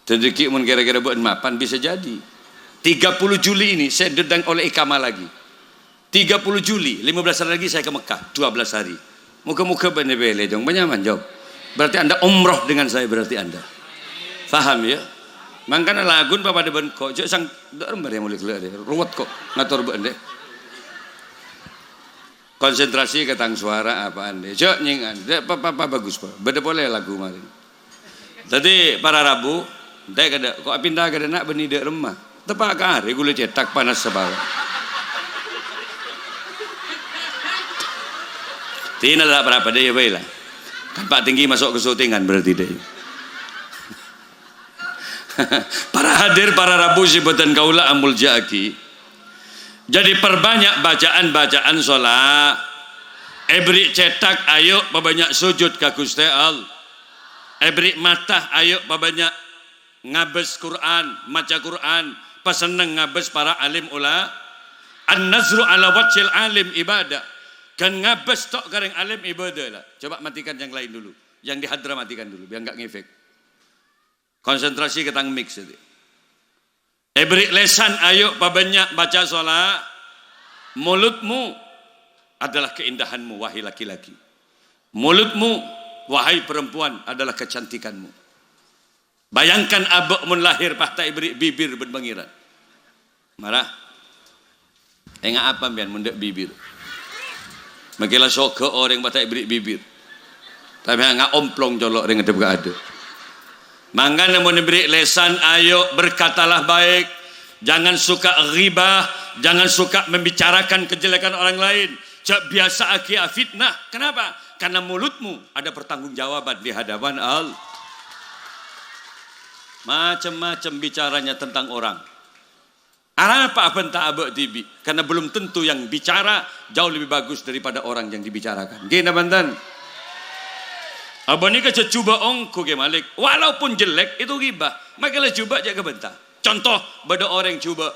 Dhâddhi ghi' mon kèra-kèra bâ'na mapan bisa jadi. Tiga puluh Juli ini saya sedang oleh iqamah lagi. Tiga puluh Juli, lima belas hari lagi saya ke Mekah, dua belas hari. Moga-moga bâ'na èpèlè, Jong. Panyaman, Jong. Berarti Anda umroh dengan saya, berarti Anda. Paham, ya? Mangkana lagun papadâ bân ko-, jhâ' sang-, dâ' remma rè molè ghellâ' rè. Ruwet ko' ngator bâ'na, deh. Konsentrasi ka tang suara apaan, deh. Jhâ' nyèngan. Deh, pa-, pa-, pa-, bagus, Pak. Bâdâ polè lagu marèn. Dhâddhi, para rabu, deh, kadâ', ko' apinda kadâ' na' bânnè dâ' remma. Teppa' ka arè ghulâ cètak panas sapala. Tina la para padâ ya, bhâi la. Kan Pak Tinggi maso' ka syutingan berarti, deh. Para hadir, para rabu sè bhâdhân kaulâ amolja'aghi. Jadi, perbanyak bacaan-bacaan sholat. Èberri' cètak, ayo pabânnya' sujud ka Ghustè Allah. Èberri' mata, ayo pabânnya' ngabâs Qur'an, maca Qur'an, pasenneng ngabâs para alim ula-, an-nazru ala wajhil alim ibadah. Ghân ngabâs to' ka rèng alim ibadah la. Coba matikan yang lain dulu. Yang di hadra matikan dulu, biar nggak ngefek. Konsentrasi ka tang mic, sèdhi. Èberri' lèsan, ayo pabânnya' baca sholat. Mulutmu adalah keindahanmu, wahai laki-laki. Mulutmu, wahai perempuan, adalah kecantikanmu. Bayangkan abâ' mon lahir pas ta' èberri' bibir bân Pangèran. Mara. Enga' apa sampèyan mon dâ' bibir? Makè la soghâ orèng pas ta' èberri' bibir. Tapè enga' omplong colo' rèng ngaddhep ka adâ'. Mangkana mon èberri' lèsan, ayo berkatalah baik. Jangan suka ghibah, jangan suka membicarakan kejelekan orang lain. Jhâ' biyasa'aghi fitnah. Kenapa? Karena mulutmu ada pertanggungjawaban di hadapan Allah. Macem-macem bicaranya tentang orang. Arapa abânta abâ' dhibi'? Karena belum tentu yang bicara jauh lebih bagus daripada orang yang dibicarakan. Ngghi napa bhunten? Abâ' nèka jhâ' jhubâ' ongghu, Kè Malik. Walaupun jelek, itu ghibah. Makè la jhubâ' jhâ' kabânta. Contoh, bâdâ orèng jhubâ'.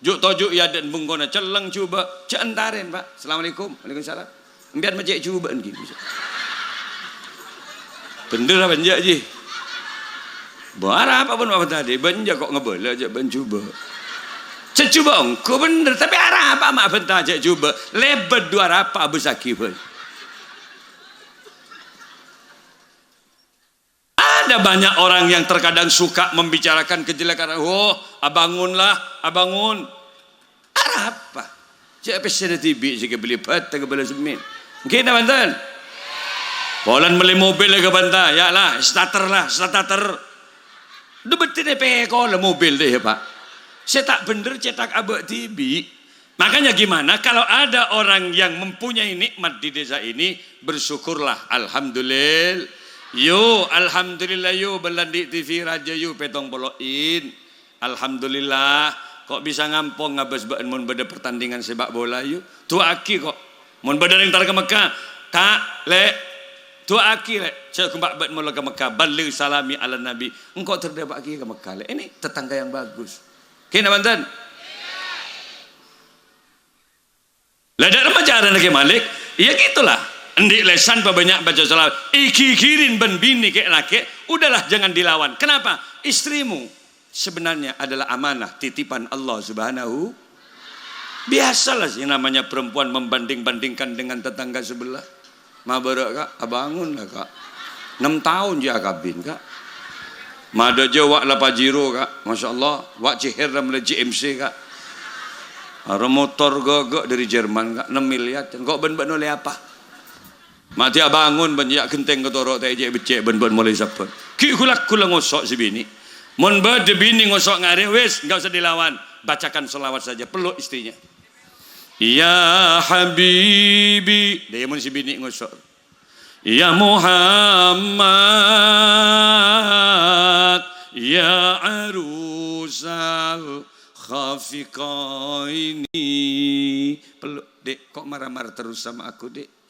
Ju'-toju' è adâ'na bengkona celleng jhubâ'. Jhâ' èntarèn, Pak. "Assalamualaikum." "Waalaikumsalam." Sampèyan ma' cè' jhubâ'ân ghi. Bhender apa enjâ', Ji? Bâ, arapa pon ma' bânta, Dhi? Bân enjâ' ko' ngabâlâ jhâ' bân jhubâ'. Jhâ' jhubâ' ongghu bhender, tapè arapa ma' bâdâ jhâ' jhubâ'? Lèbât dhu arapa abâssaghi bhâi. Ada banyak orang yang terkadang suka membicarakan kejelekan. "Oh, abângonlah, abângon." Arapa? Jhâ' pèssèna dhibi' sè èkabelli bâta kabâlâ semmèn. Ngghi napa bhunten? Polana mellè mobil ka bânta, ya la, starter la, starter. Dhu bhâdhina pèkolla mobil dâ' iyâ, Pak. Sè ta' bhender cètak abâ' dhibi'. Makanya gimana kalau ada orang yang mempunyai nikmat di desa ini, bersyukurlah, alhamdulillah. Yu, alhamdulillah, yu, bâlân dhi' T V Raja, yu, pèttong polo in. Alhamdulillah, ko' bisa ngampong ngabâs bâ'na mon bâdâ pertandingan sepak bola, yu. Du'aaghi ko'. Mon bâdâ orèng entar ka Mekkah, "Ka', Lè', du'aaghi, Lè'. Jhâ' ghâmpa' bâ'na mola ka Mekkah, balligh salami ala Nabi." Engko' ter-, dâpa'aghi ka Mekkah, Lè'. Ini tetangga yang bagus. Kèna bhunten? Lah, dâ' remma carana Kè Malik? Ya gitulah. Endi' lèsan pabânnya' baca shalawat. Èghighiri bân binè kè' lakè', udahlah, jangan dilawan. Kenapa? Istrimu sebenarnya adalah amanah, titipan Allah Subhanahu. Biasalah sih namanya perempuan membanding-bandingkan dengan tetangga sebelah. Mabârâ', Ka', abângon la, Ka'. Ennem taon jiyâ akabin, Ka'. Madâ jiyâ wa' la Pajero, Ka'. Masya Allah, wa' Ceher la mellè J M C, Ka'. Arè motor ghâghâ dâri Jerman, Ka'. Ennem miliar. Engko' bân bâ'na ollè apa? Ma' dhiyâ abângon bân ya' ghentèng katoro' ta' ècè'-beccè' bân bâ'na molè sabbhân. Ghi' ghulâ-ghulâ ngoso' sè binè'. Mon bâdâ binè ngoso' ngarè, wis, enggak usah dilawan. Bacakan shalawat saja, peluk istrinya. Ya Habibi, dâ' iyâ mon sè binè' ngoso'. Ya Muhammad, ya arusal khafiqaini. Peluk, "Dek, kok marah-marah terus sama aku, Dek?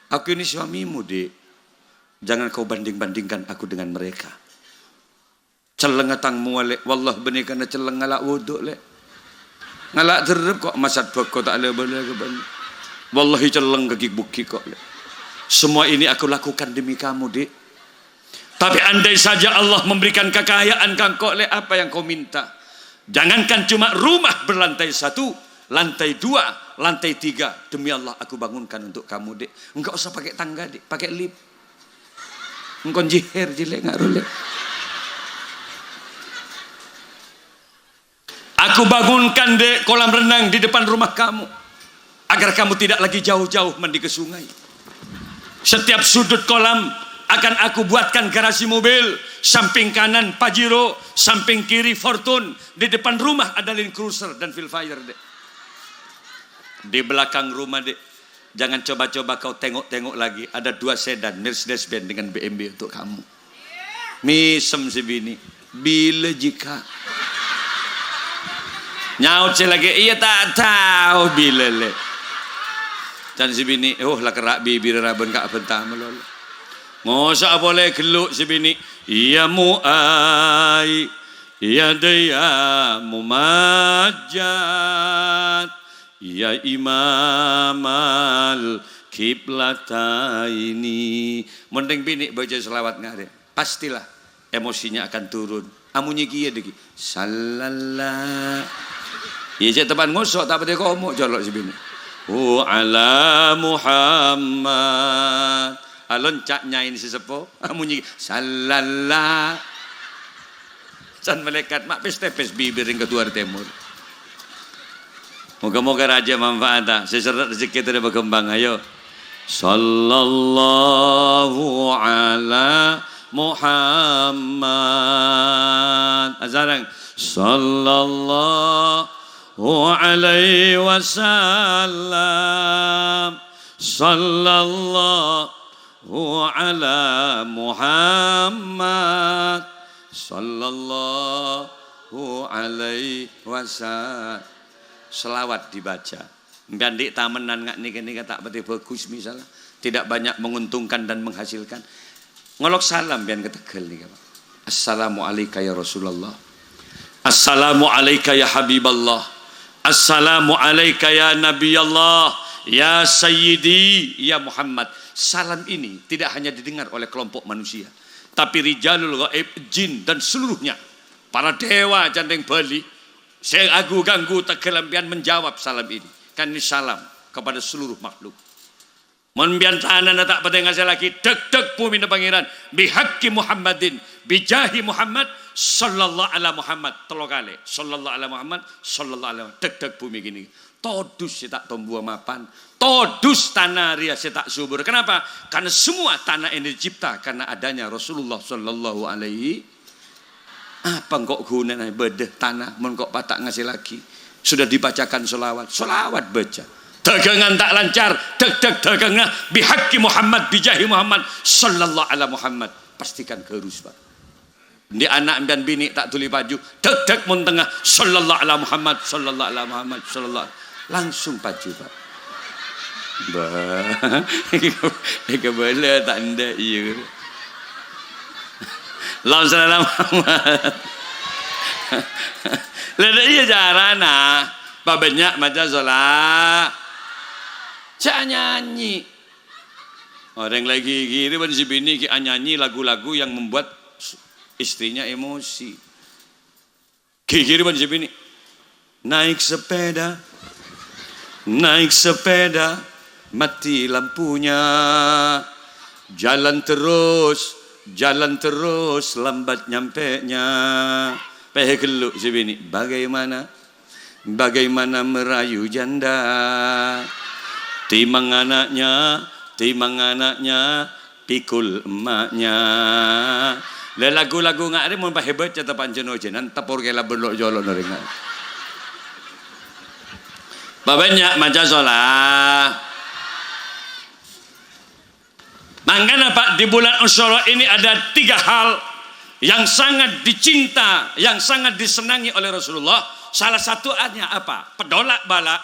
Aku ini suamimu, Dek. Jangan kau banding-bandingkan aku dengan mereka." Cellengnga tang mowa, Lè'. Wallah, bânnè kana celleng ngala' wudhu, Lè'. Ngala' dherrep kok, masat bhâko ta' la bâlâ ka bâ'na. Wallahi, celleng ka ghi'-bughi' kok, Lè'. Semua ini aku lakukan demi kamu, Dek. Tapi andai saja Allah memberikan kekayaan ka engko', Lè', apa yang kau minta? Jangankan cuma rumah berlantai satu, lantai dua, lantai tiga, demi Allah aku bangunkan untuk kamu, Dek. Enggak usah pakai tangga, Dek, pakai lift. Engkon jiher jilè' nga' ro, Lè'. Aku bangunkan, Dek, kolam renang di depan rumah kamu, agar kamu tidak lagi jauh-jauh mandi ke sungai. Setiap sudut kolam akan aku buatkan garasi mobil, samping kanan Pajero, samping kiri Fortuner, di depan rumah ada Land Cruiser dan Vellfire, Dek. Di belakang rumah, Dek, jangan coba-coba kau tengok-tengok lagi, ada dua sedan, Mercedes-Benz dengan B M W untuk kamu. Mèsem sè binè', "Bilâ jiyâ, Ka'?" Nyaot sè lakè', "Iyâ, ta' tao bilâ, Lè'." Can sè binè', "Oh, la kerra' bibirra bân ka' bânta malolo." Ngoso'a polè ghellu' sè binè', "Iyâ, Mu'ai, iyâ, dâ' iyâ, Mumajjad." Ya Imamal Qiblataini. Mon rèng binè' baca selawat ngarè, pastilah emosinya akan turun. Amonyè kèya dhâggi', "Sallalla." Iyâ, cè' teppa'na ngoso', ta' patè komo' colo' sè binè'. "Hu ala Muhammad." Alon ca' nyaèna sè seppo, amonyè, "Sallalla." Can malaèkat ma' pès-tèpès bibir rèng ka duwâr tèmor. Moga-moga rajâ manfaat, ah. Sè serrè' rejhekkè tadâ' paghâmpang, ayo. Sallallahu ala Muhammad. Asareng. Sallallahu alaihi wasallam. Sallallahu ala Muhammad sallallahu alaihi wasallam. Selawat dibaca. Sampèyan dhi' tamennan nga' nèka-nèka ta' patè bhâghus misalnya, tidak banyak menguntungkan dan menghasilkan. Ngolok salam sampèyan ka tegghâl nèka, Pak. "Assalamu alaika ya Rasulullah. Assalamu alaika ya Habiballah. Assalamu alaika ya Nabiyallah. Ya Sayyidi, ya Muhammad." Salam ini tidak hanya didengar oleh kelompok manusia, tapi rijalul ghaib, jin, dan seluruhnya, para dewa can rèng Bali, sè agu-ganggu tegghâl sampèyan menjawab salam ini. Kan ini salam kepada seluruh makhluk. Mon sampèyan tanana ta' patè ngasèllaghi, dhâk-dhâk bhumina Pangèran, "Bihaqqi Muhammadin, bijahi Muhammad, sallallahu ala Muhammad." Tello kalè, "Sallallahu ala Muhammad, sallallahu ala Muhammad." Dhâk-dhâk bhumi kènè'. Todus sè ta' tombuwâ mapan. Todus tana rèya sè ta' subur. Kenapa? Karena semua tanah ini dicipta karena adanya Rasulullah sallallahu alaihi. Apa engko' ghunana bâdâ tana mon engko' pa' ta' ngasèllaghi? Sudah dibacakan sholawat, sholawat baca. Dagangan ta' lancar, dhâk-dhâk dagangnga, "Bihaqqi Muhammad, bijahi Muhammad, sallallahu ala Muhammad." Pastikan gharus, Pak. Andi' ana' sampèyan binè' ta' dhuli paju, dhâk-dhâk mon tengnga, "Sallallahu ala Muhammad, sallallahu ala Muhammad, sallallahu." Langsung paju, Pak. Bâh, èkabâlâ ta' endâ', iyâ. Allahumma shalli ala Muhammad. Lah, iyâ carana. Pabânnya' maca sholawat. Jhâ' nyanyi. Orèng la èghighiri bân sè binè' ghi' anyanyi lagu-lagu yang membuat istrinya emosi. Ghighiri bân sè binè'. Naik sepeda, naik sepeda, mati lampunya. Jalan terus, jalan terus, lambat nyampenya. Pèhè ghellu' sè binè'. Bagaimana? Bagaimana merayu janda? Timang anaknya, timang anaknya, pikul emaknya. Lah, lagu-lagu nga' rè mon pahèbât cè' ta' panjhân ojhânan, tepor kèla bello' jolo' norèngan. Pabânnya' maca sholawat. Mangkana, Pak, di bulan Asyura ini ada tiga hal yang sangat dicinta, yang sangat disenangi oleh Rasulullah. Salah satunya apa? Pedolak bala,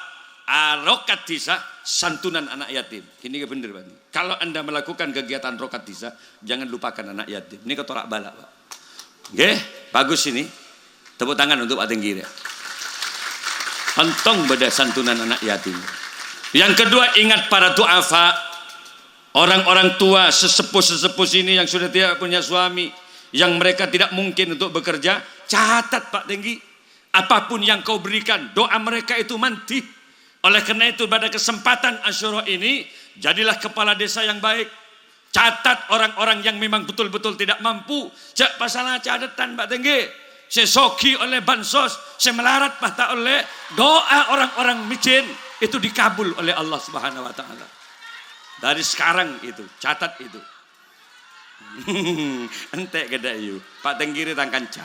a, rokat disa, santunan anak yatim. Ini bener, Pak. Kalau Anda melakukan kegiatan rokat disa, jangan lupakan anak yatim. Ini ketolak bala, Pak. Nggih, bagus ini. Tepuk tangan untuk Pak Tenggi, ya. Ontong bâdâ santunan anak yatim. Yang kedua, ingat para du'afa. Orang-orang tua, sesepuh-sesepuh sini yang sudah tidak punya suami, yang mereka tidak mungkin untuk bekerja, catat, Pak Tenggi. Apapun yang kau berikan, doa mereka itu manti. Oleh karena itu, pada kesempatan Asyura ini, jadilah kepala desa yang baik. Catat orang-orang yang memang betul-betul tidak mampu. Jhâ' pasala catatan, Pak Tenggi. Sè soghi ollè bansos, sè malarat mah ta' ollè. Doa orang-orang miskin itu dikabul oleh Allah Subhanahu wa Ta'ala. Dari sekarang itu, catat itu. Ente' ghâdâ' yu, Pak Tenggi rè tang kanca.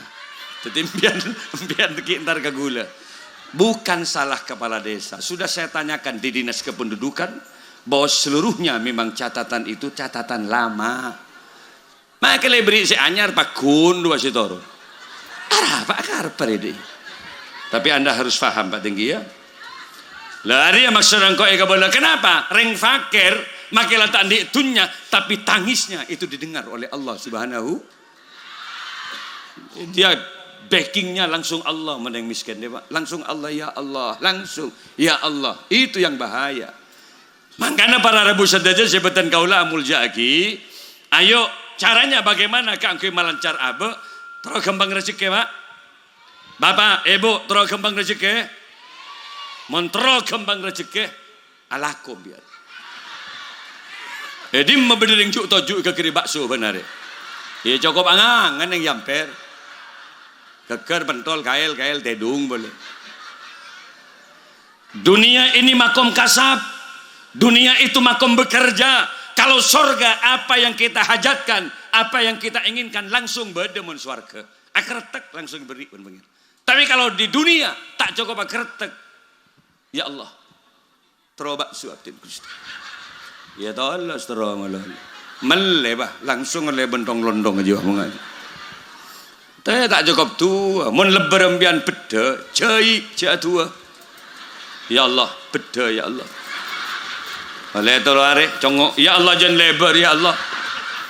Dhâddhi empiyan, empiyan teki entar ka ghulâ. Bukan salah kepala desa. Sudah saya tanyakan di Dinas Kependudukan bahwa seluruhnya memang catatan itu catatan lama. Maka lebri sè anyar paghun dua sè toron. Arapa karep parèdhi. Tapi Anda harus paham, Pak Tenggi, ya. Lah, arèya maksud engko' èkabâlâ. Kenapa? Rèng fakir, makkè la ta' andi' dhunnya, tapi tangisnya itu didengar oleh Allah Subhanahu. Dia beggingnya langsung Allah, mon rèng miskin, ya, Pak. Langsung Allah, "Ya Allah," langsung, "Ya Allah." Itu yang bahaya. Mangkana para rabu sadhâjâ sè bhâdhân kaulâ amoljâ'aghi, ayo, caranya bagaimana kaangghuy malancar abâ'? Terro ghâmpang rejekkè, Pak. Bapak, Ibu, terro ghâmpang rejekkè? Mon terro ghâmpang rejekkè, alako biar. Eh, dimma bâdâ rèng ju' toju' ghâgghâri bakso bân arè. Iyâ, cokop angangen neng yamper. Ghâgghâr pentol, kaèl, kaèl, tèdung polè. Dunia ini makom kasab. Dunia itu makom bekerja. Kalau sorga, apa yang kita hajatkan, apa yang kita inginkan, langsung bâdâ mon sowarghâ. Akerettek langsung èberri' bân Pangèran. Tapi kalau di dunia, ta' cokop akerettek. Ya Allah, terro bakso abdhina Ghustè. Ya tolos terro malolo. Mellè, Pak, langsung ollè bân tong-lontong jiyâ omongan. Tapè ta' cokop du'a. Mon lebbâr empiyan beddhâ, jhâi, jhâ' adu'a. Ya Allah, beddhâ, ya Allah. Ollè tello arè, congngo', "Ya Allah, jân lebbâr, ya Allah."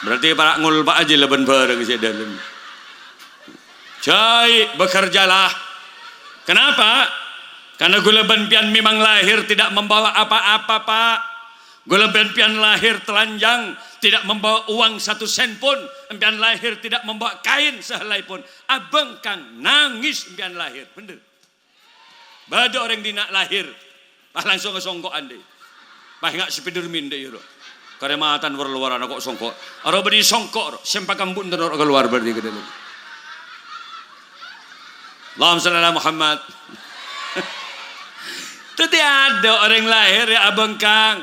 Berarti para' ngolpa'a jiyâ la bân bhârâng sè dâlem. Jhâi, bekerjalah. Kenapa? Karena ghulâ bân piyan memang lahir tidak membawa apa-apa, Pak. Ghulâ bân piyan lahir telanjang, tidak membawa uang satu sen pun. Empiyan lahir tidak membawa kain sehelai pun. Abângkang, nangis empiyan lahir. Bhender. Bâdâ orèng dinna' lahir, pas langsung asongko'an, dhi. Pas nga' Spiderman, dhi, ro. Karè matan wâr-lowaran ko' songko'. Aro bânnè songko', ro. Sèmpakan bunten ro kalowar bânnè ka dâlem. Allahumma shalli ala Muhammad. Dhâddhi adâ orèng lahir ya abângkang.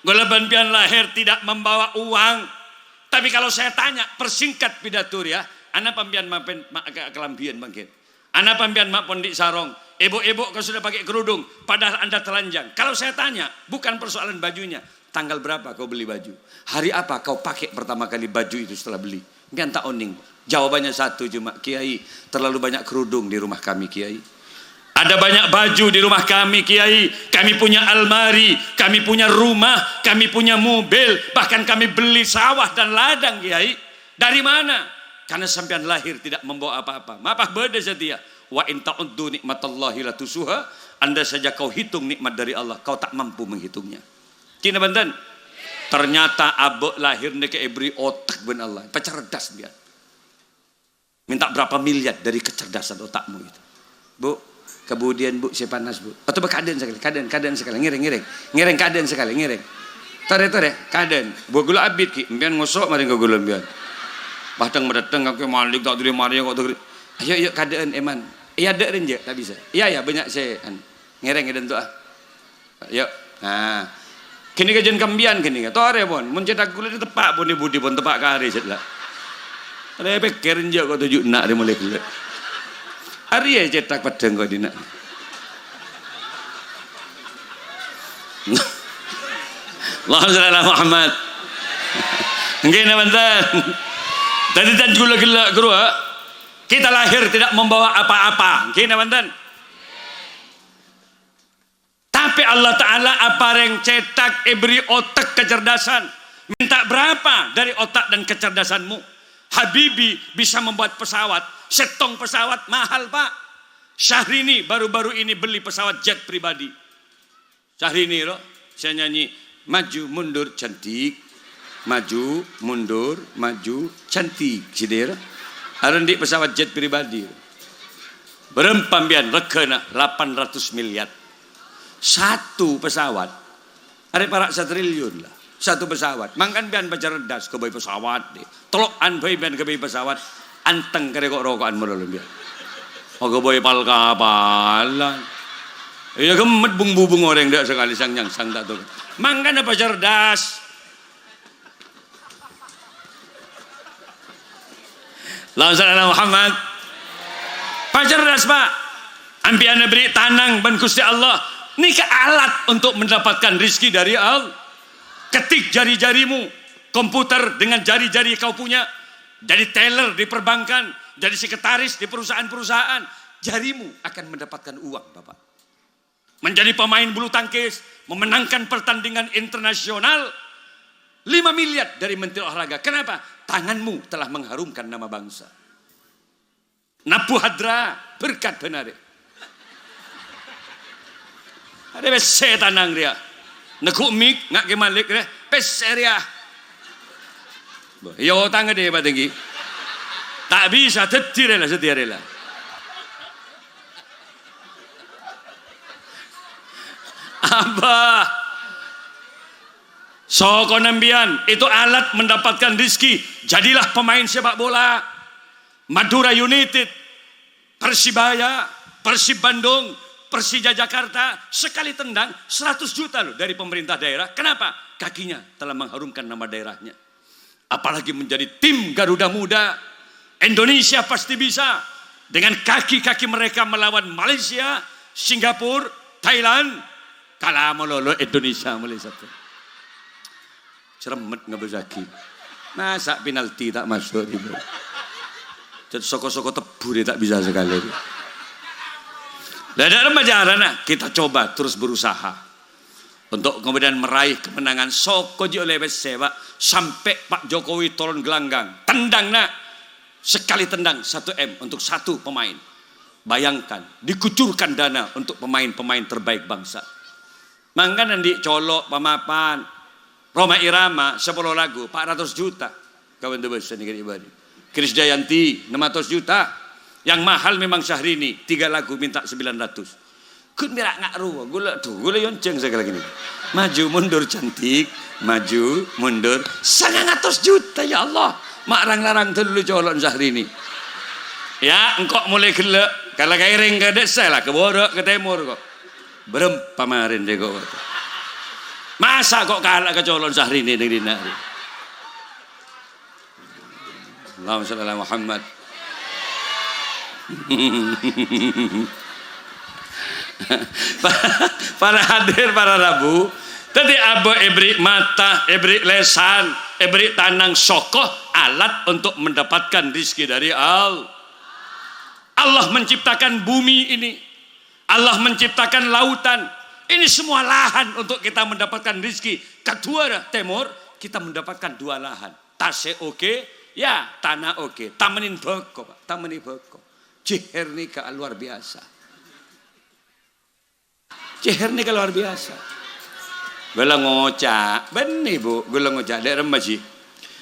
Ghulâ bân piyan lahir tidak membawa uang. Tapi kalau saya tanya, persingkat pidato ya, anapa empiyan mapen-, ma-, ka-, kalambhiyân mangkèn? Anapa empiyan ma' pon andi' sarong? Ibu-ibu kok sudah pakai kerudung, padahal Anda telanjang. Kalau saya tanya, bukan persoalan bajunya. Tanggal berapa kau beli baju? Hari apa kau pakai pertama kali baju itu setelah beli? Empiyan ta' onèng. Jawabannya satu cuma, "Kiai, terlalu banyak kerudung di rumah kami, Kiai." Ada banyak baju di rumah kami, Kiai. Kami punya almari, kami punya rumah, kami punya mobil, bahkan kami beli sawah dan ladang, Kiai. Dari mana? Karena sampeyan lahir tidak membawa apa-apa. Mapa bâdâ satèya. "Wa in ta'uddu nikmatallahi la tuhsuha." Andai saja kau hitung nikmat dari Allah, kau tak mampu menghitungnya. Kèna bhânten? Ternyata abâ' lahir nèka èberri' otak bân Allah. Pacerdas biar. Minta berapa miliar dari kecerdasan otakmu itu. Bu, kemudian, Bu, saya panas, Bu. Atau kaadâ'ân sakalè, kaadâ'ân, kaadâ'ân sakalè, ngèrèng, ngèrèng. Ngèrèng kaadâ'ân sakalè, ngèrèng. Torè, torè, kaadâ'ân. Bu, ghulâ abit, Ki. Empiyan ngoso' marèng ka ghulâ empiyan. Padhâng madhâteng, kakè malik, ta' dhuli marè, kok dhuli. Ayo, ayo, kaadâ'ân, Eman. Iyâ, dâ' rènjâ, ta' bisa. Iyâ, iyâ, bânnya' sè, an-, ngèrèng, èdânto'a. Yo. Nah. Ghânèka jhân kampèyan ghânèka. Torè pon. Mon cètak ghulâ teppa' pon è budi pon teppa' karè sè la. Rè pèkkèr enjâ' kok toju' enna' rè molaè ghellâ'. Arèya cètak peddhâng kok dinna'. Allahumma shalli ala Muhammad. Ngghi, napa enten? Dhâddhi, dân ghulâ ghellâ' ghâruwa, kita lahir tidak membawa apa-apa. Ngghi, napa enten? Tapè Allah Ta'ala aparèng cètak, èberri' otak kecerdasan. Minta berapa dari otak dan kecerdasanmu? Habibie bisa membuat pesawat. Sèttong pesawat mahal, Pak. Syahrini baru-baru ini beli pesawat jet pribadi. Syahrini, loh, sè nyanyi, "Maju mundur cantik." Maju, mundur, maju, cantik, sè dâ'râ. Arèya andi' pesawat jet pribadi. Bârâmpa sampèyan? Règhâna lapan ratus miliar. Satu pesawat. Arèya para' satriliun la. Satu pesawat. Mangkana sampèyan pacerdas, ghâbây pesawat, dhi. Telo'an bhâi sampèyan ghâbây pesawat. Anteng karè ko'-roko'an malolo sampèyan. Oh, ghâbây pal-kapalan. Iyâ, ghemmet bung-bubung orèng dâ' sakalè sang-nyangsang ta' tao. Mangkana pacerdas. Allahumma shalli ala Muhammad. Pacerdas, Pak. Sampèyan èberri' tanang bân Ghustè Allah. Nèka alat untuk mendapatkan rizki dari Allah. Ketik jari-jarimu, komputer dengan jari-jari kau punya, jadi teller di perbankan, jadi sekretaris di perusahaan-perusahaan, jarimu akan mendapatkan uang, Bapak. Menjadi pemain bulu tangkis, memenangkan pertandingan internasional, lima miliar dari Menteri Olahraga. Kenapa? Tanganmu telah mengharumkan nama bangsa. Nabbhu hadra, berkat bân arè. Arè pèssè tanang rèya. Neggu' mik, nga' Kè Malik rè, pèssè rèya. Bâh, iyâ otangnga dâpa' tèngghi. Ta' bisa, dhâddhi rèla, sadhâjâ rèla. Abah. Sokona sampèyan, itu alat mendapatkan rizki. Jadilah pemain sepak bola. Madura United, Persibaya, Persib Bandung, Persija Jakarta, sekali tendang seratus juta loh dari pemerintah daerah. Kenapa? Kakinya telah mengharumkan nama daerahnya. Apalagi menjadi tim Garuda Muda, Indonesia pasti bisa dengan kaki-kaki mereka melawan Malaysia, Singapura, Thailand. Kala malolo Indonesia molaè satu. Cermet ngabâsaghi. Masa penalti ta' maso', gitu. Cè' soko-soko tebbhu rè ta' bisa sakalè. Lah, dâ' remma carana, kita coba terus berusaha untuk kemudian meraih kemenangan. Soko jiyâ ollè pèssè, Pak. Sampè' Pak Jokowi turun gelanggang. Tendang, nak. Sekali tendang, satu M untuk satu pemain. Bayangkan, dikucurkan dana untuk pemain-pemain terbaik bangsa. Mangkana andi' colo' pamapan. Rhoma Irama sapolo lagu, pa' ratos juta. Kawan dubâsa nèka è bâri'. Krisdayanti, enam ratus juta. Yang mahal memang Syahrini, tiga lagu minta sembilan ratus. Ghun mèra nga' rowa, ghulâ, dhu, ghulâ yonjhâng sakalè ghânèka. Maju mundur cantik, maju mundur. Sangang atos juta, ya Allah. Ma' rang-larang tello colo'na Syahrini. Ya, engko' molaè ghellâ'. Kala kaèrèng ka dissa la, ka bârâ', ka tèmor kok. Bârâmpa marèna rè kok. Masa' kok kala' ka colo'na Syahrini neng dinna' rè? Allahumma shalli ala Muhammad. Para hadir, para rabu, dhâddhi abâ' èberri' mata, èberri' lèsan, èberri' tanang soko alat untuk mendapatkan rizki dari Allah. Allah menciptakan bumi ini. Allah menciptakan lautan. Ini semua lahan untuk kita mendapatkan rizki. Kadhuwâ, tèmor, kita mendapatkan dua lahan. Tasè' oke, ya, tana oke. Tamennèn bhâko, Pak. Tamennèn bhâko. Jeher nèka luar biasa. Jeher nèka luar biasa. Ghulâ ngoca', bânnè, Bu, ghulâ ngoca', dâ' remma jiyâ.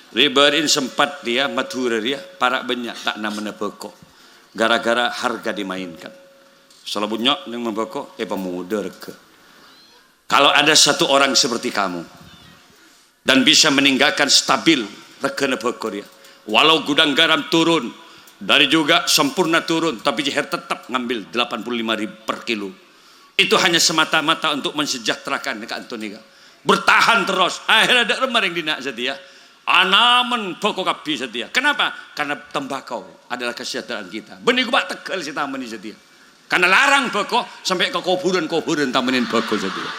Rè bâri'na sempat rèya, Madhurâ rèya, para' bânnya' ta' namennè bhâko. Gara-gara harga dimainkan. Sala bânnya' neng membhâko, èpamodâ règhâ. Kalau ada satu orang seperti kamu, dan bisa meninggalkan stabil règhâna bhâko rèya. Walau gudang garam turun, dari juga sempurna turun, tapi Jeher tetap ngambil delapan puluh lima ribu per kilo. Itu hanya semata-mata untuk mensejahterakan ka'anto nèka. Bertahan terros. Akhirnya dâ' remma rèng dinna' satèya. Anamennè bhâko kabbhi satèya. Kenapa? Karena tembakau adalah kesejahteraan kita. Bânnè ghun, Pak, teggâl sè tamennè satèya. Karena larang bhâko, sampè' ka kobhurân-kobhurân tamennèn bhâko satèya.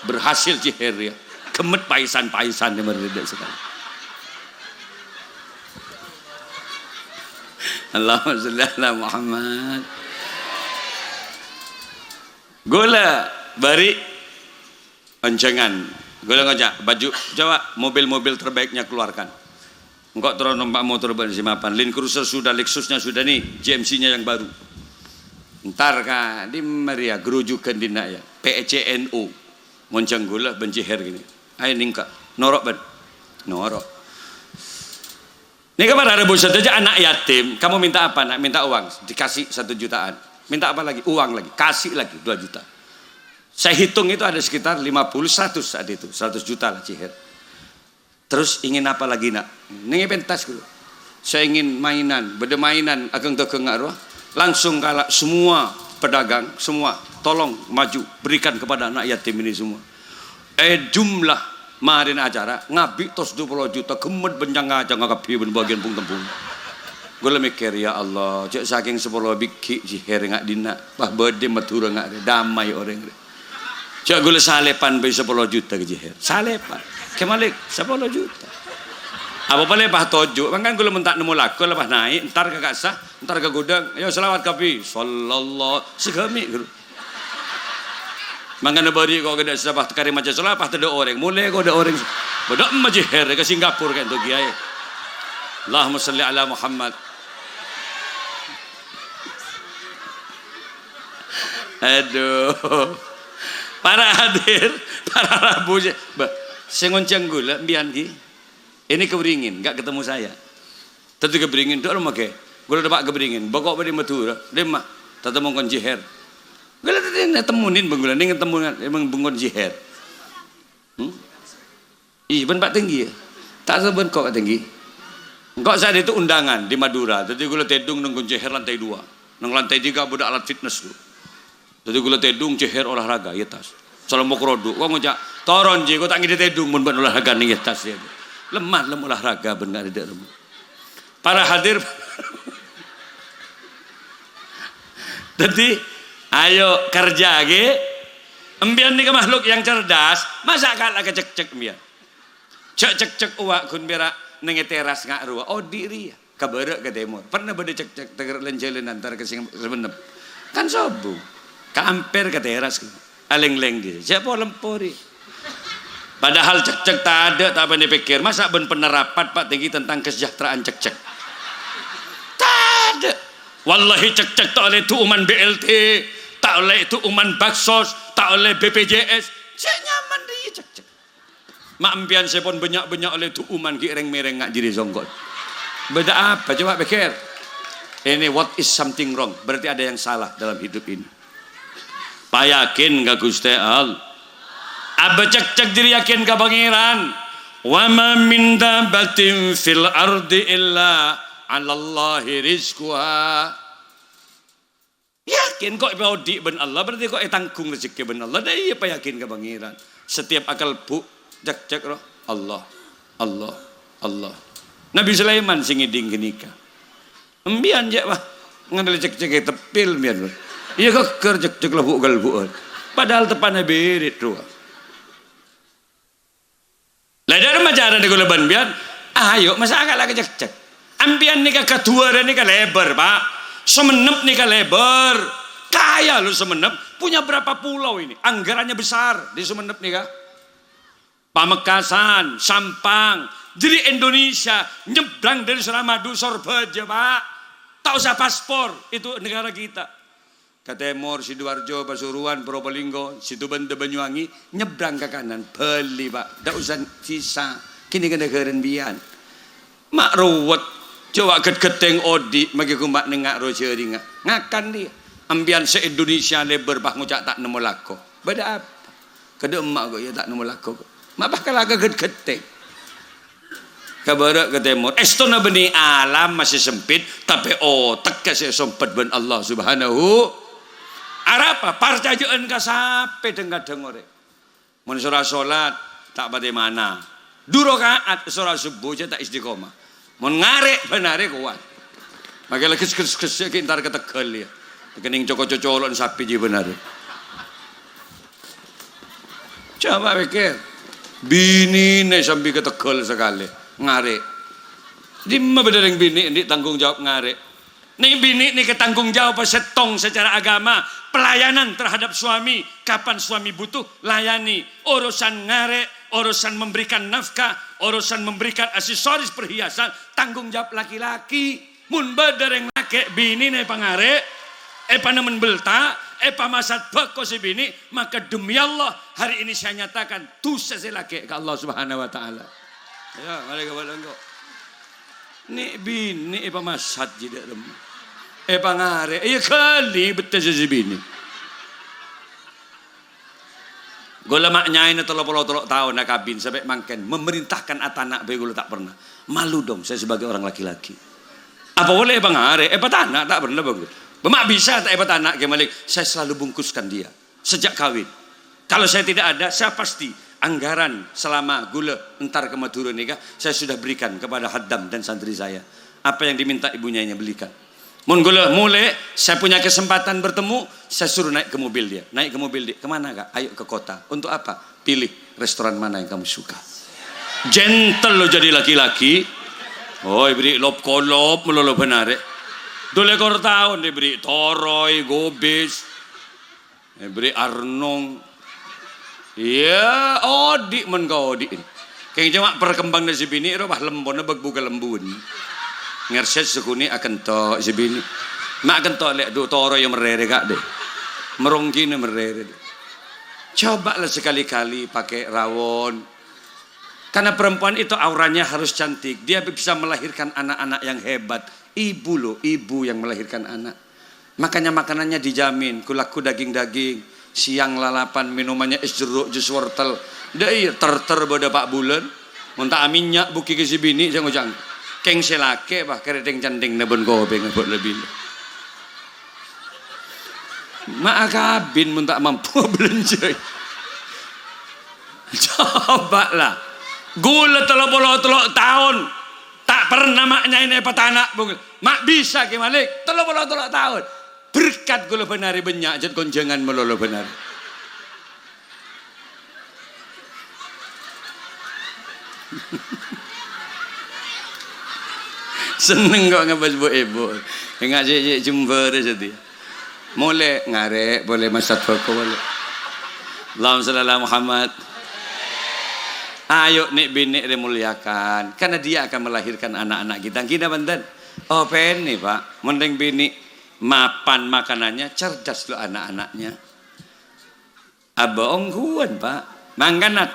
Berhasil Jeher rèya. Ghemmet paèsan-paèsan è marè dâ' sakalè. Allahumma shalli ala Muhammad. Ghulâ bâri' onjhângan. Ghulâ ngoca', baju, coba mobil-mobil terbaiknya keluarkan. Engko' terro nompa' motor bân sè mapan. Land Cruiser sudah, Lexus-nya sudah nih, G M C-nya yang baru. Entar ka dimma rèya, grujugan dinna' ya. P C N O. Monjhâng ghulâ bân Jeher ghânèka. Ayo nèngka. Noro' bân. Noro'. Nèka para rebusan saja anak yatim. Kamu minta apa, Nak? Minta uang. Dikasih satu jutaan. Minta apa lagi? Uang lagi. Kasih lagi dua juta. Saya hitung itu ada sekitar lima puluh, seratus saat itu. Seratus juta lah, Jiher. Terus ingin apa lagi, Nak? Nèng pentas gitu. Saya ingin mainan. Bâdâ mainan aghâng-daghâng nga' rowa. Langsung kala semua pedagang, semua, "Tolong maju, berikan kepada anak yatim ini semua." Eh, jumlah marèna acara, ngabi' tos dua puluh juta, ghemmet bân cang-kacangnga kabbhi bân bâgiyân pong-tempong. Ghulâ mèkkèr, "Ya Allah, jhâ' sakèng sapolo bighi' Jiher nga' dinna', pas bâdâ Madhurâ nga' rè, damai orèng rè. Jhâ' ghulâ salèpan bhâi sapolo juta ka Jiher, salèpan. Kè Malik, sapolo juta. Apa palè pas toju', mangkana ghulâ mon ta' nemmo lagu, la pas naè', entar ka kassa', entar ka ghudhâng, ayo shalawat kabbhi, sallallahu, saghâmè', ghuru." Mangkana bâri' ko' kadâ' sabâ karè maca shalawat, pas tadâ' orèng. Molè ko' dâ' orèng. Bâdâ emma Jiher ka Singapura ka'dinto, Kiai. Allahumma shalli ala Muhammad. Adu. Para hadir, para rabu, bâ, sè ngoncèng ghulâ, empèyan ghi. Ini Kebringin, nggak ketemu saya. Tadi Kebringin, dok, lo make. Ghulâ dâpa' Kebringin, bâko' bâdâ Madhurâ, dimma? Tatemmo kon Jiher. Ghulâ tadi nè temmonin bân ghulâ, nèng temmonin, emang bân kon Jiher. Hmm? Iyâ, bân Pak Tenggi, ya? Ta' tao bân ko' Pak Tenggi. Engko' saat itu undangan di Madura. Jadi ghulâ tèdung nèng kon Jiher lantai dua. Nèng lantai tiga bâdâ alat fitness, tuh. Jadi ghulâ tèdung, Jiher olahraga, iyâ, Tas. Salomok roduk, ko' ngoca', "Toron, Ji, ko' ta' ngèdhing tèdung mon bân olahraga nèng, iyâ, Tas, ya." Lemah, lem olahraga, bân nggak ada lemah. Para hadir. Jadi, ayo kerja, ghi. Empèyan nèka makhluk yang cerdas, masa' kala kacekcek empèyan? Jhâ' cekcek owa' ghun pèra' nèng è teras nga' rowa, odi' rèya. Ka bârâ' ka tèmor. Pernah bâdâ cekcek teger lan-jhâlânan entar ka sing Sumenep. Kan sobung. Ka ampèr ka teras. Alèng-lèng dhi. Siapa lempori? Padahal cekcek tadâ', ta' bânnè pèkkèr. Masa' bân penerapat, Pak Tenggi, tentang kesejahteraan cekcek? Tadâ'. Wallahi cekcek ta' ollè du'uman B L T, ta' ollè du'uman baksos, ta' ollè B P J S. Sè nyaman dhi cekcek. Ma' empèyan sè pon bânnya'-bânnya' ollè du'uman ghi' rèng-mèrèng nga' jârèya songko'. Bâdâ apa? Coba pèkkèr. Ini what is something wrong. Berarti ada yang salah dalam hidup ini. Payakin ka Ghustè Allah. Abâ cekcek jârèya yakin ka Pangèran. "Wa ma min dabbatin fil ardi illa 'alallahi rizquha." Yakin ko' èpaodi' bân Allah, berarti ko' ètanggung rejekkè bân Allah. Dâ' iyâ payakin ka Pangèran. Setiap akal bu' cekcek rowa, Allah, Allah, Allah. Nabi Sulaiman sè ngèdhing ghânèka. Empèyan jhâ', wah, ngandelè cekcek è teppil empèyan, wah. Iyâ ghâgghâr cekcek lebu'-galbu'ân. Padahal teppa'na biri' rowa. Lah, dâ' remma carana ghulâ bân empèyan? Ayo, masa' kala kacekcek. Empèyan nèka kadhuwârân nèka lèbâr, Pak. Sumenep nèka lèbâr. Kaya lo Sumenep, punya berapa pulau ini? Anggarannya besar di Sumenep nèka. Pamekasan, Sampang, jadi Indonesia nyebrang dari Suramadu, Sorbhâjâ, Pak. Tak usah paspor, itu negara kita. Ka tèmor, Sidoarjo, Pasuruan, Probolinggo, Situbondo, Banyuwangi, nyebrang ka kanan, Bali, Pak. Dâ' usa sisa. Kènè' ka naghârâna empèyan. Ma' rowet. Coba ghât-ghâtèng odi', maghi ghumpa' nengnga' ro jhâringnga. Ngakan dhi. Empèyan se-Indonesia lèbâr, pas ngoca' ta' nemmo lako. Bâdâ apa? Kadâ' emma' ko' iyâ ta' nemmo lako ko'. Ma' pas kala ka ghât-ghâtèng. Ka bârâ' ka tèmor. Èstona bânnè alam masih sempit, tapè otek ka sè èsompet bân Allah Subhanahu. Arapa? Parcajâ'ân ka sapè dhâng-kadhâng orèng. Mon sora solat, ta' patè mana. Du raka'at sora subuh jâ ta' istiqomah. Mon ngarè' bân arè kowat. Makè la ges-ges-ges ghi' entar ka tegghâl, yâ. Kènèng coko-cocolo'an sapè jiyâ bân arè. Coba pèkkèr. Binèna sambi ka tegghâl sakalè. Ngarè'. Dimma bâdâ rèng binè' andi' tanggung jawab ngarè'. Nè binè' nèka tanggung jawab settong secara agama, pelayanan terhadap suami, kapan suami butuh, layani. Urusan ngarè', urusan memberikan nafkah, urusan memberikan aksesoris perhiasan, tanggung jawab laki-laki. Mon bâdâ rèng lakè' binèna èpangarè', èpanemmen bâlta', èpamasat bhâko sè binè', maka demi Allah, hari ini saya nyatakan dusa sè lakè' ka Allah Subhanahu wa Ta'ala. Ya, mari ka bâlâ engko'. Nè' binè' èpamasat jiyâ dâ' remma. Èpangarè', iyâ ghâli bettessa sè binè'. Ghulâ ma' nyaèna tello polo tello' taon akabin sampè' mangkèn, memerintahkan atana' bhâi ghulâ ta' pernah. Malu dong saya sebagai orang laki-laki. Apa polè èpangarè', èpatana' ta' pernah, Bang. Bâ ma' bisa ta' èpatana' Kè Malik? Saya selalu bungkuskan dia. Sejak kawin. Kalau saya tidak ada, saya pasti anggaran selama ghulâ entar ka Madhurâ nèka, saya sudah berikan kepada Haddam dan santri saya. Apa yang diminta ibu nyainya belikan. Mon ghulâ molè, saya punya kesempatan bertemu, saya suruh naik ke mobil dia. Naik ke mobil dia. "Kemana, Kak?" "Ayo ke kota." "Untuk apa?" "Pilih restoran mana yang kamu suka." Gentle lo jadi laki-laki. Oh, èbèrri' lop-kolop malolo bân arè'. Dulekor taon èbèrri' toroy, gobis. Èbèrri' arnong. Iyâ, odi' mon kaodi'in. Kèng coma perkembanganna sè binè' rowa lempona bâk buka lembuwân. Ngersèt sakonè' akento' sè binè'. Ma' akento' lè' du toro yâ merrèrè, Kak, dè. Merongkina merrèrè, dè. Coba lah sekali-kali pakai rawon. Karena perempuan itu auranya harus cantik. Dia bisa melahirkan anak-anak yang hebat. Ibu loh, ibu yang melahirkan anak. Makanya makanannya dijamin, ku-, lagghu daging-daging, siang lalapan, minumannya es jeruk, jus wortel. Dâ' iyâ, ter-ter bâdâ pa' bulân. Mon ta' amènnya' bhuki ka sè binè', sè ngoca'na. Kèng sè lakè', bâh, kèrètèng cènthèngnga bân kopèngnga bâ' lebbi. Ma' akabin mon ta' mampu abâlânjhâi. Coba lah. Ghulâ tello polo tello' taon. Ta' pernah ma' nyaèna èpatana', Bung. Ma' bisa, Kè Malik? Tello polo tello' taon. Berkat ghulâ bân arè bânnya', jhât konjhângan malolo bân arè. Senneng kok ngabâs bu-ibu. Enga' cè'-cè' Jember satèya. Molè ngarè' polè masat bhâko polè. Allahumma shalli ala Muhammad. Ayo nè'-binè' rè muliakan, karena dia akan melahirkan anak-anak kita. Ghi napa bhunten? Opènè, Pak. Mon rèng binè' mapan makanannya, cerdas lo anak-anaknya. Abâ' ongghuwân, Pak. Mangkana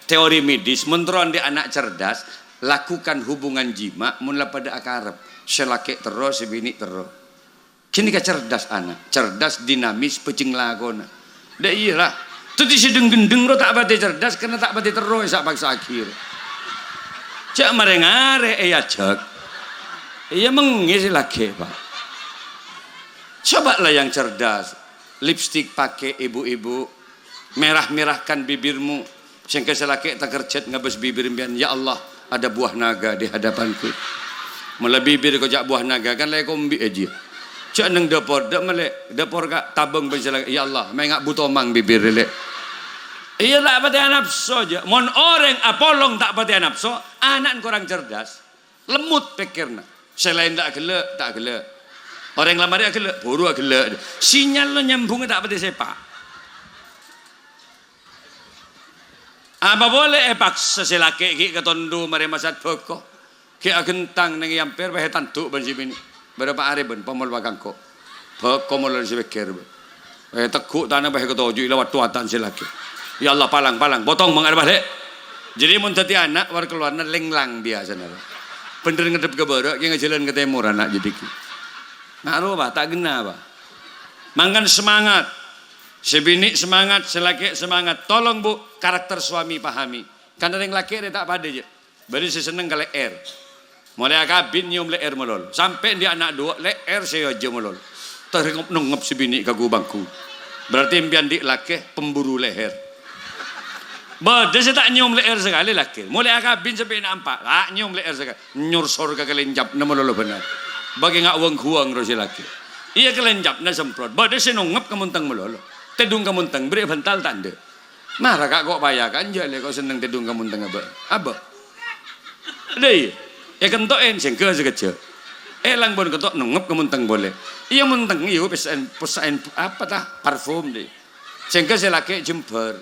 teori medis, mon terro andi' ana' cerdas, lakukan hubungan jima' mon la padâ akarep. Sè lakè' terro, sè binè' terro. Ghânèka cerdas ana', cerdas, dinamis, bhâjheng lakona. Dâ' iyâ, la. Dhâddhi sè dheng-ghendheng ro ta' patè cerdas, karna ta' patè terro èsa'-paksa'aghi ro. Jhâ' marè-ngarè' èajhâk. Iyâ mengngè sè lakè', Pak. Coba lah yang cerdas. Lipstik pakai, ibu-ibu. Merah-merahkan bibirmu. Sèngghâ sè lakè' takerjhât ngabâs bibir empèyan, "Ya Allah, ada buah naga di hadapanku." Mala bibir kocca' buah naga kan la èkombi' jiyâ. Jhâ' neng dâpor, dâ' malè dâpor ka' tabâng bân sè lakè', "Ya Allah, mènga' bu tomang bibir lè'." Iyâ, ta' patè anapso jhâ'. Mon orèng apolong ta' patè anapso, ana'na korang cerdas. Lemmot pèkkèrra. Sè laèn ta' ghellâ', ta' ghellâ'. Orèng la marè aghellâ', buru aghellâ'. Sinyal lo nyambhungnga ta' patè sèpa'. Apa polè èpaksa sè lakè' ghi' katondhu marè masat bhâko. Ghi' aghentang neng è ampèr, bâ' ètandhu' bân sè binè'. Bârâmpa arè bân pamol pakangko. Bhâko molana sè pèkkèr, bâ'. Eh, teggu' tana bâ' èkatoju' la wattu atan sè lakè'. "Ya Allah, palang, palang, potong mangkana bâ' lè'." Jadi mon dhâddhi ana', war-kalowarna lènglang biyasana, Pak. Bhendher ngadhep ka bârâ', kè ngajhâlân ka tèmor ana' jâdiyâ. Na' rowa, Pak, ta' ghenna, Pak. Mangkana semangat. Sè binè' semangat, sè lakè' semangat. Tolong, Bu, karakter suami pahami. Karna rèng lakè' rè ta' padâ, jâ. Bâdâ sè senneng ka lè'èr. Molaè akabin nyèom lè'èr malolo. Sampè' andi' ana' duwâ', lè'èr sè èajhâ malolo. Tarèngep-nongngep sè binè' ka ghu-bângghu. Berarti empèyan andi' lakè pemburu leher. Bâdâ sè ta' nyèom lè'èr sakalè lakè. Molaè akabin sampè' na' empa', ta' nyèom lè'èr sakalè. Nyorsor ka kalèncapna malolo bhender. Bâ' kèng wâng-ghuwâng ro sè lakè. Iyâ, kalèncapna semprot. Bâdâ sè nongngep ka montèng malolo. Tèdung ka montèng, bherri' bhântal ta' endâ'. Mara, Ka', ko' paya, Ka', enjâ' lè ko' senneng tèdung ka montèng abâ'. Abâ'. Dâ' iyâ. Èkento'è sèngghâ sakejjhâ'. Èlang bân kento' nongngep ka montèng polè. Iyâ, montèng iyâ pèssa'èn, pèssa'èn apa ta? Parfum, dâ' iyâ. Sèngghâ sè lakè' jembhâr.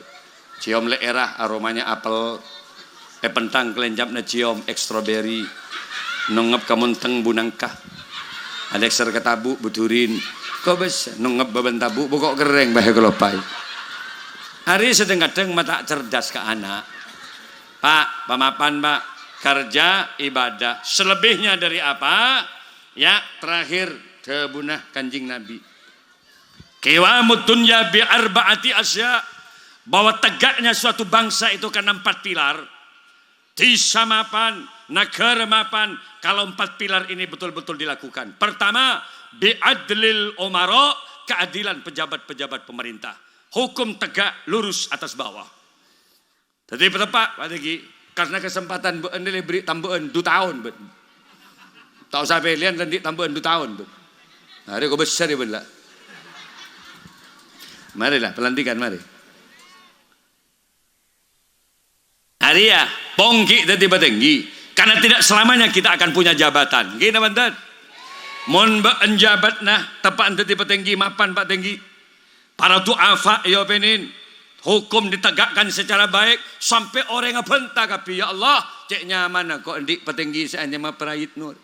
Cèom lè'èrra aromanya apel. Èpèntang kalèncapna cèom èk stroberi. Nongngep ka montèng bu nangka. Alèkser ka tabu' bu durin. Kobâs nongngep bâbân tabu' bu ko' kerrèng bâ' èkalopaè. Arèya sè dhâng-kadhâng ma' ta' cerdas ka ana'. Pa', pamapan, Pa'. kerja ibadah. Selebihnya dari apa? Ya, terakhir, dhâbuna Kanjeng Nabi. Qiwamud dunya bi arba'ati asya, bahwa tegaknya suatu bangsa itu karena empat pilar. Desa mapan, negara mapan, kalau empat pilar ini betul-betul dilakukan. Pertama, bi adlil umara, keadilan pejabat-pejabat pemerintah. Hukum tegak lurus atas bawah. Dhâddhi pateppa', Pak Tenggi, karena kesempatan bâ'ân lè èberri' tambâ'ân du taon, bâ'ân. Ta' osa pèlèyan, lanjut tambâ'ân du taon, bâ'ân. Arè kobâsâr, ya, bâ'ân, la. Mari, la, pelantikan, mari. Arèya, ponggi dhâddhi patenggi. Karena tidak selamanya kita akan punya jabatan. Ghi, napa enten? Mon bâ'ân jabatna, teppa'an dhâddhi patenggi, mapan, Pak Tenggi. Para du'afa èopènèn, hukum ditegakkan secara baik, sampè' orèng abânta kabbhi, "Ya Allah, cè' nyamana ko' andi' patenggi sè anyama Prayitno."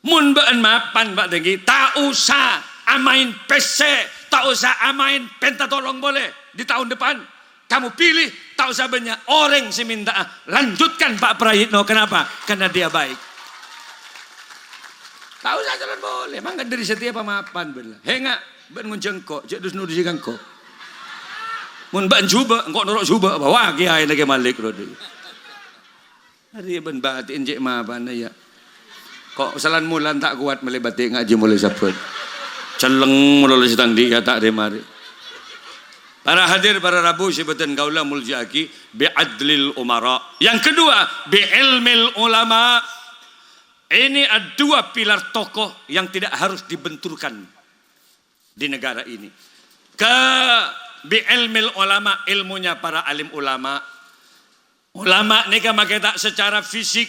Mon bâ'ân mapan, Pak Tenggi, ta' osa amaèn pèssè, ta' osa amaèn pènta tolong polè di tahun depan. Kamu pilih, ta' osa bânnya' orèng sè mènta'a, lanjutkan Pak Prayitno. Kenapa? Karena dia baik. Ta' osa calon polè, mangkat dhâri satèya pamapan, bâ'ân la. Hè, nga', bâ'ân ngonjhâng ko', jhâ' dus-nodusi ka engko'. Mon bâ'ân jhubâ', engko' noro' jhubâ', bâ, wah, kèyaèna Kè Malik, Bro. Arèya bâ'ân bâti'in cè' mapana, ya. Ko' salan molan ta' kowat mellè bâti' ngajhi molaè Sabbhât. Celleng molaè sè tang dhi', ya, ta' rè-marè. Para hadir, para rabu sè bâdhân kaulâ molja'aghi, bi adlil umara. Yang kedua, bi ilmil ulama. Ini ad-, dua pilar tokoh yang tidak harus dibenturkan di negara ini. Ke bi ilmil ulama, ilmunya para alim ulama. Ulama nèka makè ta' secara fisik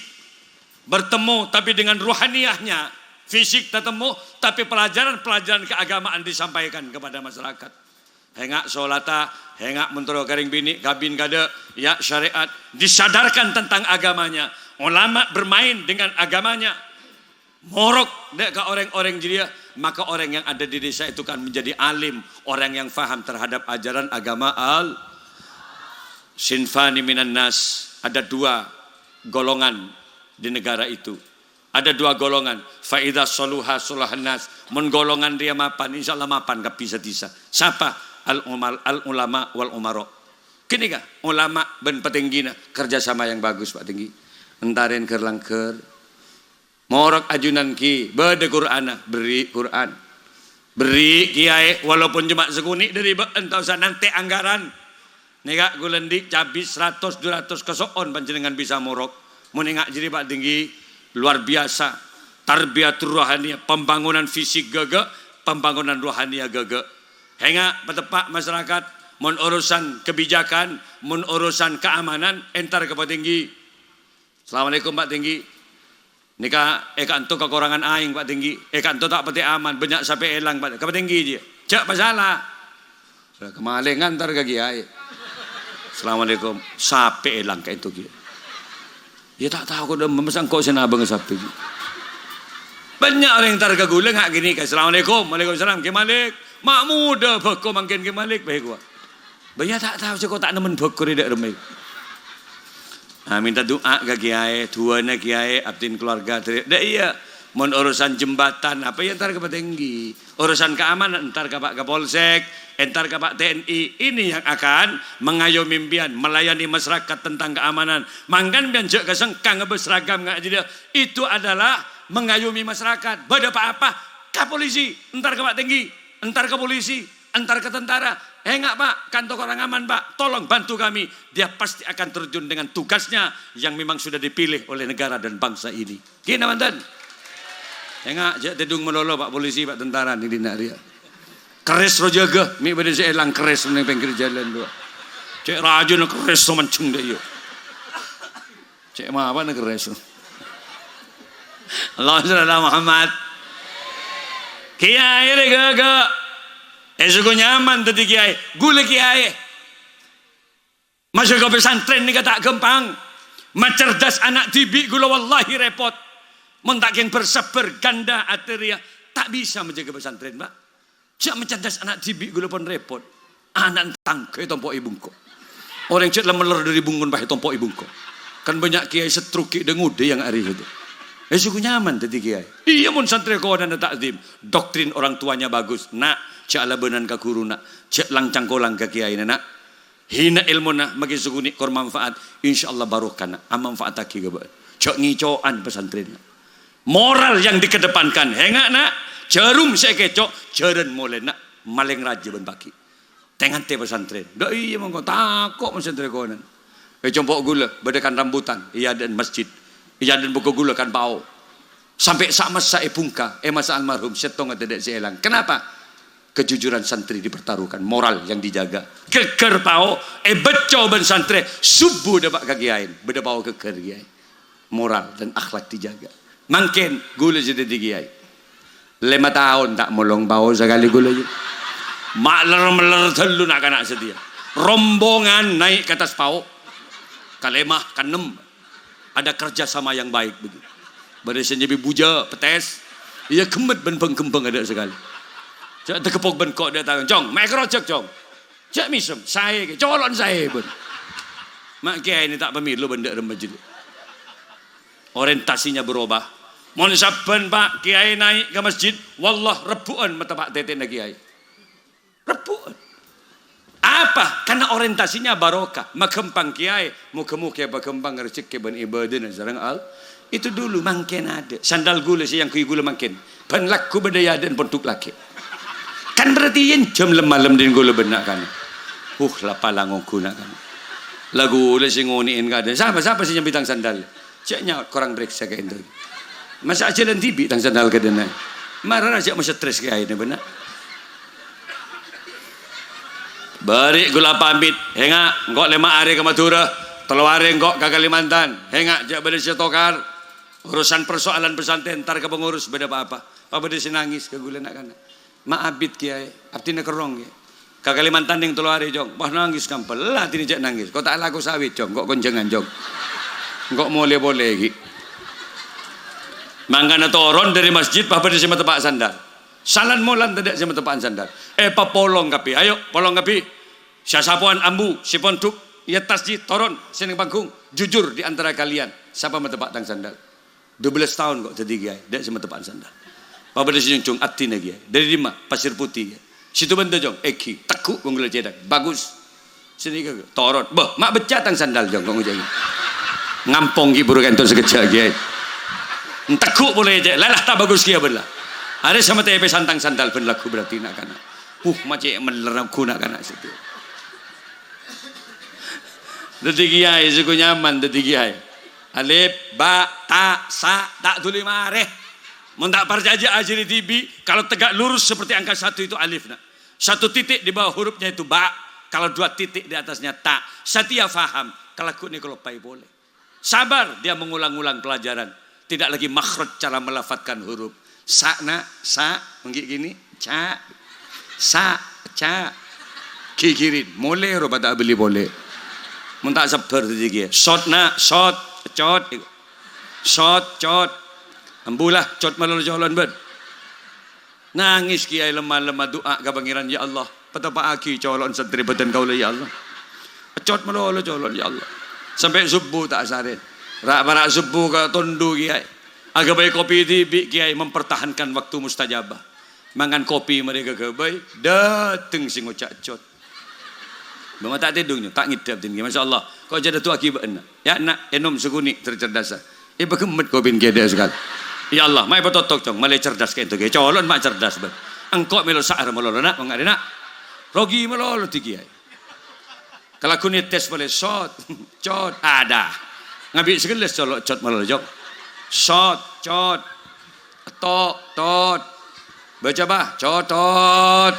bertemu, tapi dengan ruhaniyahnya. Fisik tatemmo, tapi pelajaran-pelajaran keagamaan disampaikan kepada masyarakat. Hè nga' sholata, hè nga' mon terro ka rèng binè', kabin kaadâ', ya, syariat, disadarkan tentang agamanya. Ulama bermain dengan agamanya. Morok dâ' ka orèng-orèng jârèya, maka orang yang ada di desa itu kan menjadi alim, orang yang faham terhadap ajaran agama al-, sinfani minan nas, ada dua golongan di negara itu. Ada dua golongan. Fa idza saluha saluhan nas. Mon golongan rèya mapan, insyaallah mapan kabbhi sadhisa. Sapa? Al umal-, al ulama wal umara. Ghânèka, ulama bân patèngghina kerja sama yang bagus, Pak Tenggi. Entarèn ghâr-langghâr. Morok ajunan ghi, bâdâ Qur'anna, berri' Qur'an. Berri' kèyaè, walaupun coma sakonè' dâri bâ'ân, ta' osa nantè anggaran. Nèka ghulâ andi' cabis saratos dua ratos kaso'on panjhennengngan bisa morok. Mon enga' jârèya, Pak Tenggi, luar biasa. Tarbiyatur rohaniyah, pembangunan fisik ghâghâ, pembangunan rohaniyah ghâghâ. Hè nga' pateppa' masyarakat, mon urusan kebijakan, mon urusan keamanan, entar ka Pak Tenggi. Assalamualaikum, Pak Tenggi. Nèka è ka'anto kakorangan aèng, Pak Tenggi. È ka'anto ta' patè aman, bânnya' sapè èlang, Pak. Ka Pak Tenggi, jiyâ. Jhâ' pasala. Kamalèngan entar ka kèyaè. Assalamualaikum. Sapè èlang ka'anto, kèyaè. Iyâ, ta' tao kodhu masa engko' sè nabângnga sapè, kèyaè. Bânnya' orèng entar ka ghulâ nga' ghânèka. Assalamualaikum. Waalaikumsalam. Kè Malik. Ma' modâ bhâko mangkèn Kè Malik, bhâi kowa. Bâ iyâ ta' tao sè ko' ta' nemmen bhâko rè dâ' remma. Nah, minta du'a ka kèyaè, du'ana kèyaè, abdhina keluarga, dâri, dâ' iyâ. Mon urusan jembatan, apa iyâ entar ka Pak Tenggi. Urusan keamanan, entar ka Pak Kapolsek, entar ka Pak T N I. Ini yang akan mengayomi sampèyan, melayani masyarakat tentang keamanan. Mangkana sampèyan jhâ' kasengka ngabâs seragam nga' jârèya. Itu adalah mengayomi masyarakat. Bâdâ pa-apa, ka polisi, entar ka Pak Tenggi, entar ka polisi. Entar ka tentara, "Enga', Pak, ka'anto korang aman, Pak. Tolong bantu kami." Dia pasti akan terjun dengan tugasnya yang memang sudah dipilih oleh negara dan bangsa ini. Ghi napa enten? Enga', jhâ' tèdung malolo, Pak Polisi, Pak Tentara, nèng dinna' rèya. Kerrès ro jâgâ, mè' bâdâ sè èlang kerrès nèng pèngghir jhâlân rowa. Cè' rajâna kerrès ro manjheng dâ' iyâ. Cè' mapana kerrès. Allahumma shalli ala Muhammad. Kèyaè rè ghâghâ. È soko nyaman dhâddhi kèyaè. Ghulâ kèyaè. Majâgâ pesantren nèka ta' ghâmpang. Macerdas ana' dhibi' ghulâ wallahi rèpot. Mon ta' kèng bersabar ganda atè rèya, ta' bisa majâgâ pesantren, Pak. Jhâ' macerdas ana' dhibi' ghulâ pon rèpot. Ana' tangghâ ètompo'è bungko. Orèng jhâ' la mellèr dâri bungkona pas ètompo'è bungko. Kan bânnya' kèyaè stroke ghi' dâ-ngodâ yang arè itu. Eh, soko nyaman dhâddhi kèyaè. Iyâ, mon santrè konana ta'zim, doktrin orang tuanya bagus. "Na', jhâ' alabânan ka ghuru, na'. Jhâ' lang-cangkolang ka kèyaèna, na'. Hina èlmona, maghi soko nè' kor manfaat. Insyaallah barokah, na'. Amanfaataghi ka bâ'na. Jhâ' ngèco'an pesantrenna." Moral yang dikedepankan. "Hènga', na'. Jhârum sè èkèco', jhârân molè, na'. Malèng rajâ bân paghi'." Tè-ngantè pesantren. Dâ' iyâ mongko tako' mon santrè konana. È compo' ghulâ, bâdâ kan rambutan, è adâ'na masjid. È adâ'na bungko ghulâ kan pao. Sampè' sa'-massa' èbungka, è masa almarhum, sèttonga tadâ' sè èlang. Kenapa? Kejujuran santri dipertaruhkan, moral yang dijaga. Ghâgghâr pao, èbâcco bân santrè, subuh dâpa' ka kèyaèna, bâdâ pao ghâgghâr kèyaè. Moral dan akhlak dijaga. Mangkèn, ghulâ sè dhâddhi kèyaè. Lèma taon ta' molong pao sakalè ghulâ, yâ. Ma' ler-meller dâllu na'-kana' satèya. Rombongan naik ke atas pao. Kalèma, kaennem. Ada kerjasama yang baik begitu. Bâdâ sè nyèbi bujâ, petes. Iyâ ghemmet bân bâng-ghembâng adâ' sakalè. Jhâ' tagheppok bân ko' dâ' tangan. "Cong, ma' èkarojhâk, Cong." Jhâ' mèsem, saè kè, colo'na saè, bân. Ma' kèyaè nè ta' pamèlo bân dâ' remma jârèya. Orientasinya berubah. Mon sabbhân, Pa', kèyaè naik ka masjid, wallah, rebbhu'ân mateppa' tètèna kèyaè. Rebbhu'ân. Apa? Karena orientasinya barokah, maghâmpang kèyaè, moghâ-moghâ èpaghâmpang rejhekkè bân ibâdâna sareng Al-, Itu dulu mangkèn adâ'. Sandal ghulâ sè èyangghuy ghulâ mangkèn. Bân lagghu bâdâ è adâ'na pondhuk lakè'. Kan berarti yen jam lem malem din ghulâ bân na'-kana'. Uh, la palang ongghu na'-kana'. La ghulâ sè ngonè'è ka adâ'na. Sapa, sapa sè nyambi tang sandal? Jhâ' nyaot, korang parèksa ka ènto. Masa' ajhâlân dhibi' tang sandal ka dâ'na. Mara jhâ' masetres ka aèna bân na'. Bâri' ghulâ pamit, hènga', engko' lèma arè ka Madhurâ, tello arè engko' ka Kalimantan, hènga' jhâ' bâdâ sè tokar. Urusan persoalan pesantren, entar ka pengurus, bâdâ pa-apa. Pabâdâ sè nangès ka ghulâ na'-kana'. Ma' abit, Kèyaè, abdhina kerrong, Kèyaè. Ka Kalimantan neng tello arè, Cong. Wah, nangès kampella, adina jhâ' nangès. Ko' ta' alako sawit, Cong. Ko' konjhângan, Cong. Engko' molè polè, ghi. Mangkana toron dâri masjid, pabâdâ sè mateppa' sandal. Salan molan tadâ' sè mateppa'an sandal. Èpapolong kabbhi. Ayo, polong kabbhi. Sè asapowan ambu, sè pondhuk, è attas jiyâ, toron, sè neng panggung. Jujur di antara kalian, sapa mateppa' tang sandal? Dua belas taon ko' dhâddhi kèyaè, tadâ' sè mateppa'an sandal. Pabâdâ sè nyonjhong abdhina kèyaè. Dâri dimma? Pasir Putih, kèyaè. Situ bâ'na, Cong? Èngghi, tegghu' bân ghulâ cèthak. Bagus. Sè nèka toron. Bâh, ma' becca' tang sandal, Cong, ko' ngoca'aghi. Ngampong ghi' buru kento sakejjhâ', Kèyaè. Entegghu' polè, Cè'. Lah, lah, ta' bagus kèya bâlâ. Arè sama tèpèsan tang sandal bân lagghu berarti na'-kana'. Uh, ma' cè' mellèr lagghu na'-kana' sèdhâ. Dhâddhi kèyaè, soko nyaman dhâddhi kèyaè. Alif, ba, ta, sa, ta' dhuli marè. Mon ta' parcajâ ajhâri dhibi', kalau tegak lurus seperti angka satu itu alif, nak. Satu titik di bawah hurufnya itu ba, kalau dua titik di atasnya ta. Sateya faham, kalagghu' nèka loppaè polè. Sabar, dia mengulang-ulang pelajaran. Tidak lagi makhraj cara melafadzkan huruf. Sa, na', sa, manggi' gini, ca. Sa, ca. Ghigirin, molè rowa ta' abâli polè. Mon ta' sabbhâr dhâddhi kèyaè. Sot, na', sot, cot. Sot, cot. Ambu la, cot malolo colo'na bân. Nangès kèyaè lem-malem adu'a ka Pangèran, "Ya Allah, pateppa'aghi colo'na santrè bâdân kaulâ, ya Allah." Ècot malolo colo'na, ya Allah. Sampè' subuh ta' asarèn. Ra'-para' subuh ka tondhu kèyaè. Aghâbây kopi dhibi' kèyaè mempertahankan waktu mustajabah. Mangan kopi marè kaghâbây, dâteng sè ngoca' ècot. Bâ' ma' ta' tèdung, nyo, ta' ngèdhâp din, masyaallah. Ko' jhâ' dâduwâghi bâ'na. Ya, na', ènom sakonè' ter-, cerdasa. Èpaghemmet kopina kèya dâ' sakalè. Ya Allah, ma' èpatotok, Cong. Malè cerdas kento kèya. Colo'na ma' cerdas, bân. Engko' mèlo sa'ar malolo, na', mangkana, na'. Rogi malolo dhâddhi kèyaè. Kalagghu' nètes polè, sot, cot, adâ. Ngabi' saghellâs colo' cot malolo, Cong. Sot, cot. Tok, tot. Baca, Bah. Cotot.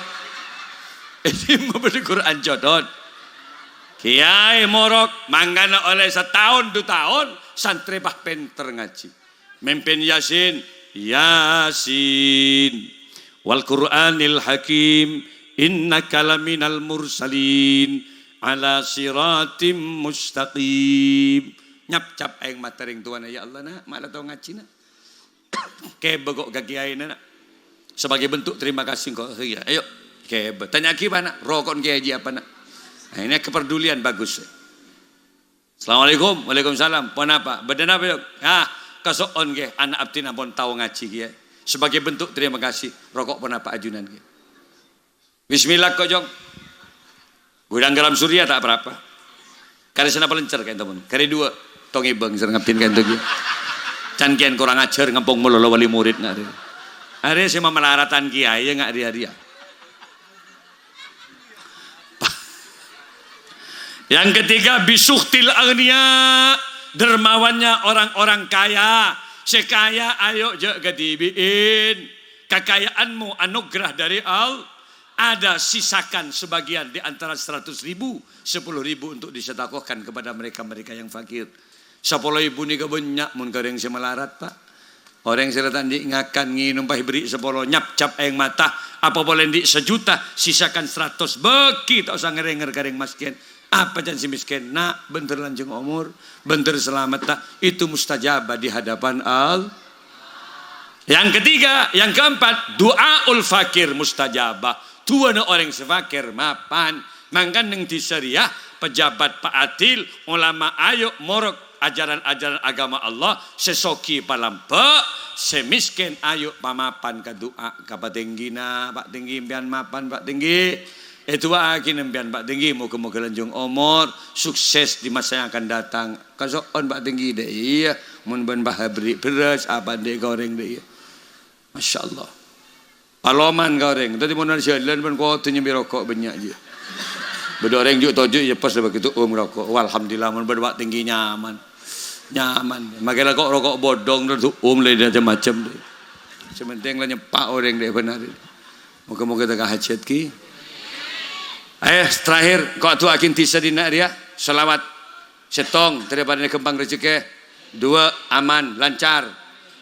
Ini mah bâdâ Quran cotot. Kèyaè morok, mangkana ollè sataon du taon, santrè pas pènter ngajhi. Mimpin Yasin, Yasin. Wal Qur'anil Hakim, innaka laminal mursalin, ala siratim mustaqim. Nyapcap aèng mata rèng towana, "Ya Allah, na', ma' la tao ngajhi, na'." Kèbâ ko' ka kèyaèna, na'. Sebagai bentuk terima kasih engko', iya. Ayo, kèbâ. Tanya'aghi, Pa', na', roko'na kèyaè jiyâ apa, na'? Nah, ini kepedulian bagus. Assalamualaikum. Waalaikumsalam. Ponapa? Bâdâ napa, Yok? Ah, kaso'on, ghi. Ana' abdhina pon tao ngajhi, ghi, ya. Sebagai bentuk terima kasih, roko' ponapa ajunan, ghi? Bismillah, kok, Jong. Gudang garam surya ta' apa-apa. Karè sanapa lencer ka'ento, pon. Karè duwâ'. Tong èbâng, sèr ngabdhin ka'ento, ghi. Can kèn korang ajhâr, ngampong malolo wali murid, nga' rè. Arè sè mamalaratan kiyaè, ya, nga' rè-arè, ya. Yang ketiga, bisukhtil aghnia, dermawannya orang-orang kaya. Sè kaya, ayo jhâ' kadhibi'in. Kakayaanmu anugerah dari Allah. Ada, sisakan sebagian di antara seratus ribu, sepuluh ribu untuk disedekahkan kepada mereka-mereka yang fakir. Sapolo èbu nèka bânnya' mon ka orèng sè malarat, Pak. Orèng sè la ta' andi' ngakan ngènom pas èberri' sapolo, nyapcap aèng mata, apa polè andi' sajuta, sisakan seratus, bâgi, ta' osa ngèrèngèr ka orèng maskèn. Apa can sè mèskèn? Na', bhender lanjhâng omor, bhender salametta, itu mustajabah di hadapan Allah. Yang ketiga, yang keempat, du'aul fakir mustajabah. Du'ana orèng sè fakir mapan. Mangkana neng dhisa rèya, pejabat, pa'adil, ulama, ayo morok ajaran-ajaran agama Allah, sè soghi palambâ', sè mèskèn ayo pamapan ka du'a ka Pak Tengghina, Pak Tenggi, sampèyan mapan, Pak Tenggi. Èdu'aaghi sampèyan, Pak Tenggi, moghâ-moghâ lanjhâng omor, sukses di masa yang akan datang. Kaso'on, Pak Tenggi, dâ' iyâ, mon bân bâ'na èberri' bherrâs, apa andi' ka orèng, dâ' iyâ. Masya Allah. Paloman ka orèng. Dhâddhi mon jhâlân bân kodhu nyambi roko' bânnya' jiyâ. Bâdâ orèng ju'-toju' ya pas bâgi tu'um roko'. Wah, alhamdulillah, mon bâdâ Pak Tenggi nyaman. Nyaman. Makè la kok roko' bodhong, tu'um la macem-macem. Sè penting la nyeppa' orèng dâ' bân arè. Moghâ-moghâ tèka hajhât, ghi. Eh, terakhir, kok du'aaghi dhisa dinna' rèya. Shalawat. Sèttong, dhâri parinèna ghâmpang rejekkè. Duwâ', aman, lancar.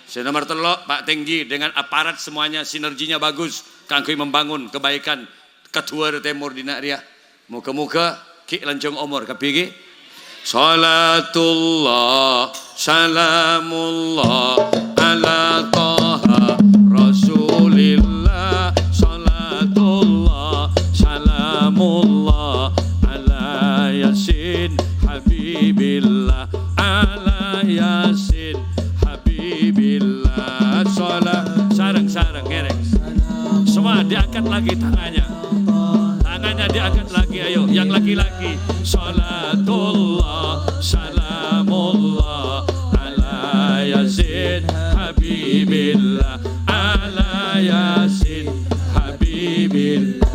Sè nomer tello', Pak Tenggi dengan aparat semuanya sinerginya bagus kaangghuy membangun kebaikan ka duwâr tèmor dinna' rèya. Moghâ-moghâ ghi' lanjhâng omor kabbhi ghi. Shalatullah, salamullah, ala Taha Rasulillah. Shalatullah, salamullah, ala Yasin Habibillah, ala Yasin Habibillah. Shalat, sareng-sareng ngèrèng. Semua diangkat lagi tangannya. Tangannya diangkat lagi, ayo, yang laki-laki. Shalatullah, salamullah, ala Yasin Habibillah, ala Yasin Habibillah.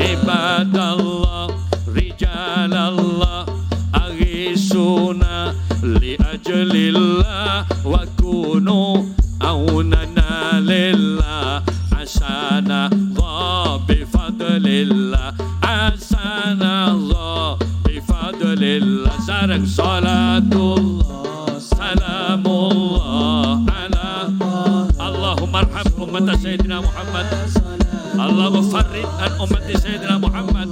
Ibadallah, rijalallah, aghisuna li ajlillah, wa kunu aunana lillah, asanallah bifadlillah, asanallah bifadlillah. Sareng shalatullah, salamullah ala, Allahumma arham ummata Sayyidina Muhammad. Allahumma farrij an ummati Sayyidina Muhammad.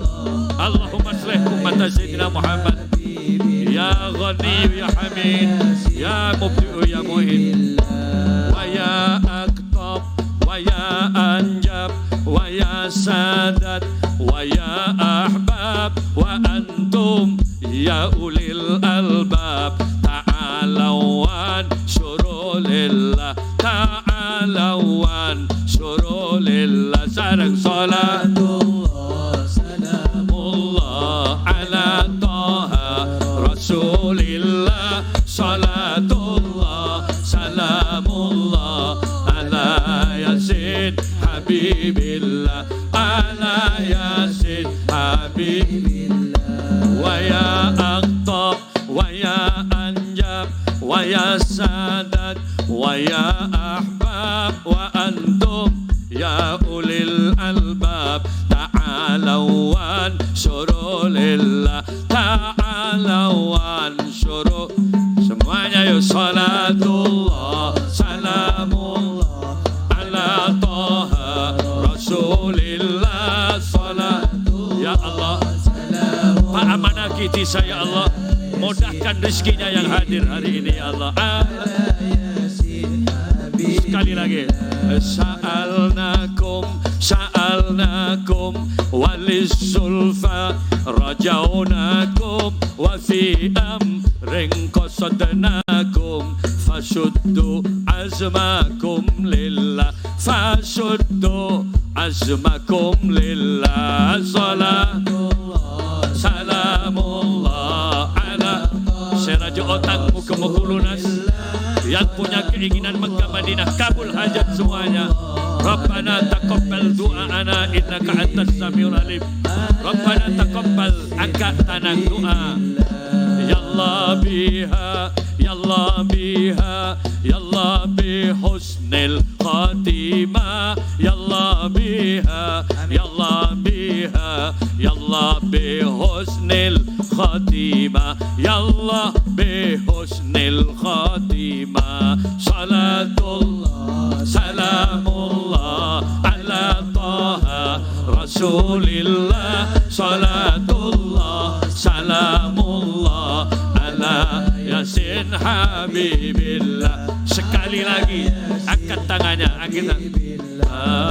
Allahumma aslih ummata Sayyidina Muhammad. Ya Ghani, ya Hamid, ya Mubdi'u, ya Mu'id. Wa ya Aqtab, wa ya Anjab, wa ya Sadat, wa ya Ahbab, wa antum ya ulil albab. Ta'alaw ansyuru lillah, ta'alaw ansyuru lillah. Sareng shalatullah, salamullah ala Taha Rasulillah. Shalatullah, salamullah ala Yasin Habibillah, ala Yasin Habibillah. Wa ya Aqtab, wa ya Anjab, wa ya Sadat, wa ya Ahbab, wa antum ya ulil albab. Ta'alaw ansyuru lillah, ta'alaw ansyuru. Semuanya, yuk. Shalatullah, salamullah ala Taha Rasulillah. Shalat, ya Allah, Pak, amanagi dhisa, ya Allah. Mudahkan rezekinya yang hadir hari ini, ya Allah. Ah. Sekali lagi. Sa'alnakum, sa'alnakum, walis sulfa رجوناكم وفي أمر قصدناكم فشدوا عزمكم لله فشدوا عزمكم لله صلاة الله سلام الله على Sè rajâ otang mogâ-mogâ lunas. Yang punya keinginan Mekah Madinah kabul hajat semuanya. Rabbana taqabbal du'aana innaka antas samiul alim. Rabbana taqabbal angka' tanang du'a. Ya Allah biha, ya Allah biha, ya Allah bi husnil khatimah. Ya Allah biha, ya Allah biha, ya Allah bi husnil khatimah. Ya Allah bi husnil khatimah. Salatullah, salamullah ala Taha Rasulillah. Salatullah, salamullah ala Yasin Habibillah. Sekali lagi, angkat tangannya, angkat tangan.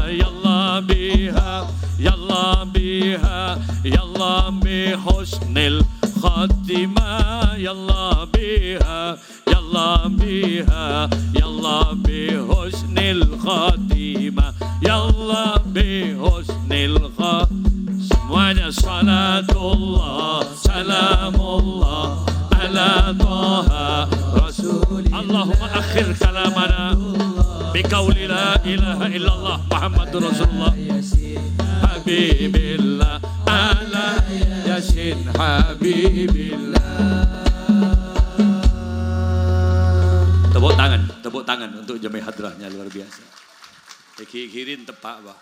Ya Allah biha, ya Allah biha, ya Allah bi husnil khatimah. Ya Allah biha, ya Allah biha, ya Allah bi husnil khatimah. Ya Allah bi husnil kha-, semuanya. Salatullah, salamullah ala Taha Rasul. Allahumma akhir kalamana bi qauli la ilaha illallah Muhammadur Rasulullah. Habibillah ala Yasin Habibillah. Tepuk tangan, tepuk tangan untuk jemaah hadrahnya, luar biasa. Ghi-ghiring teppa', Pak.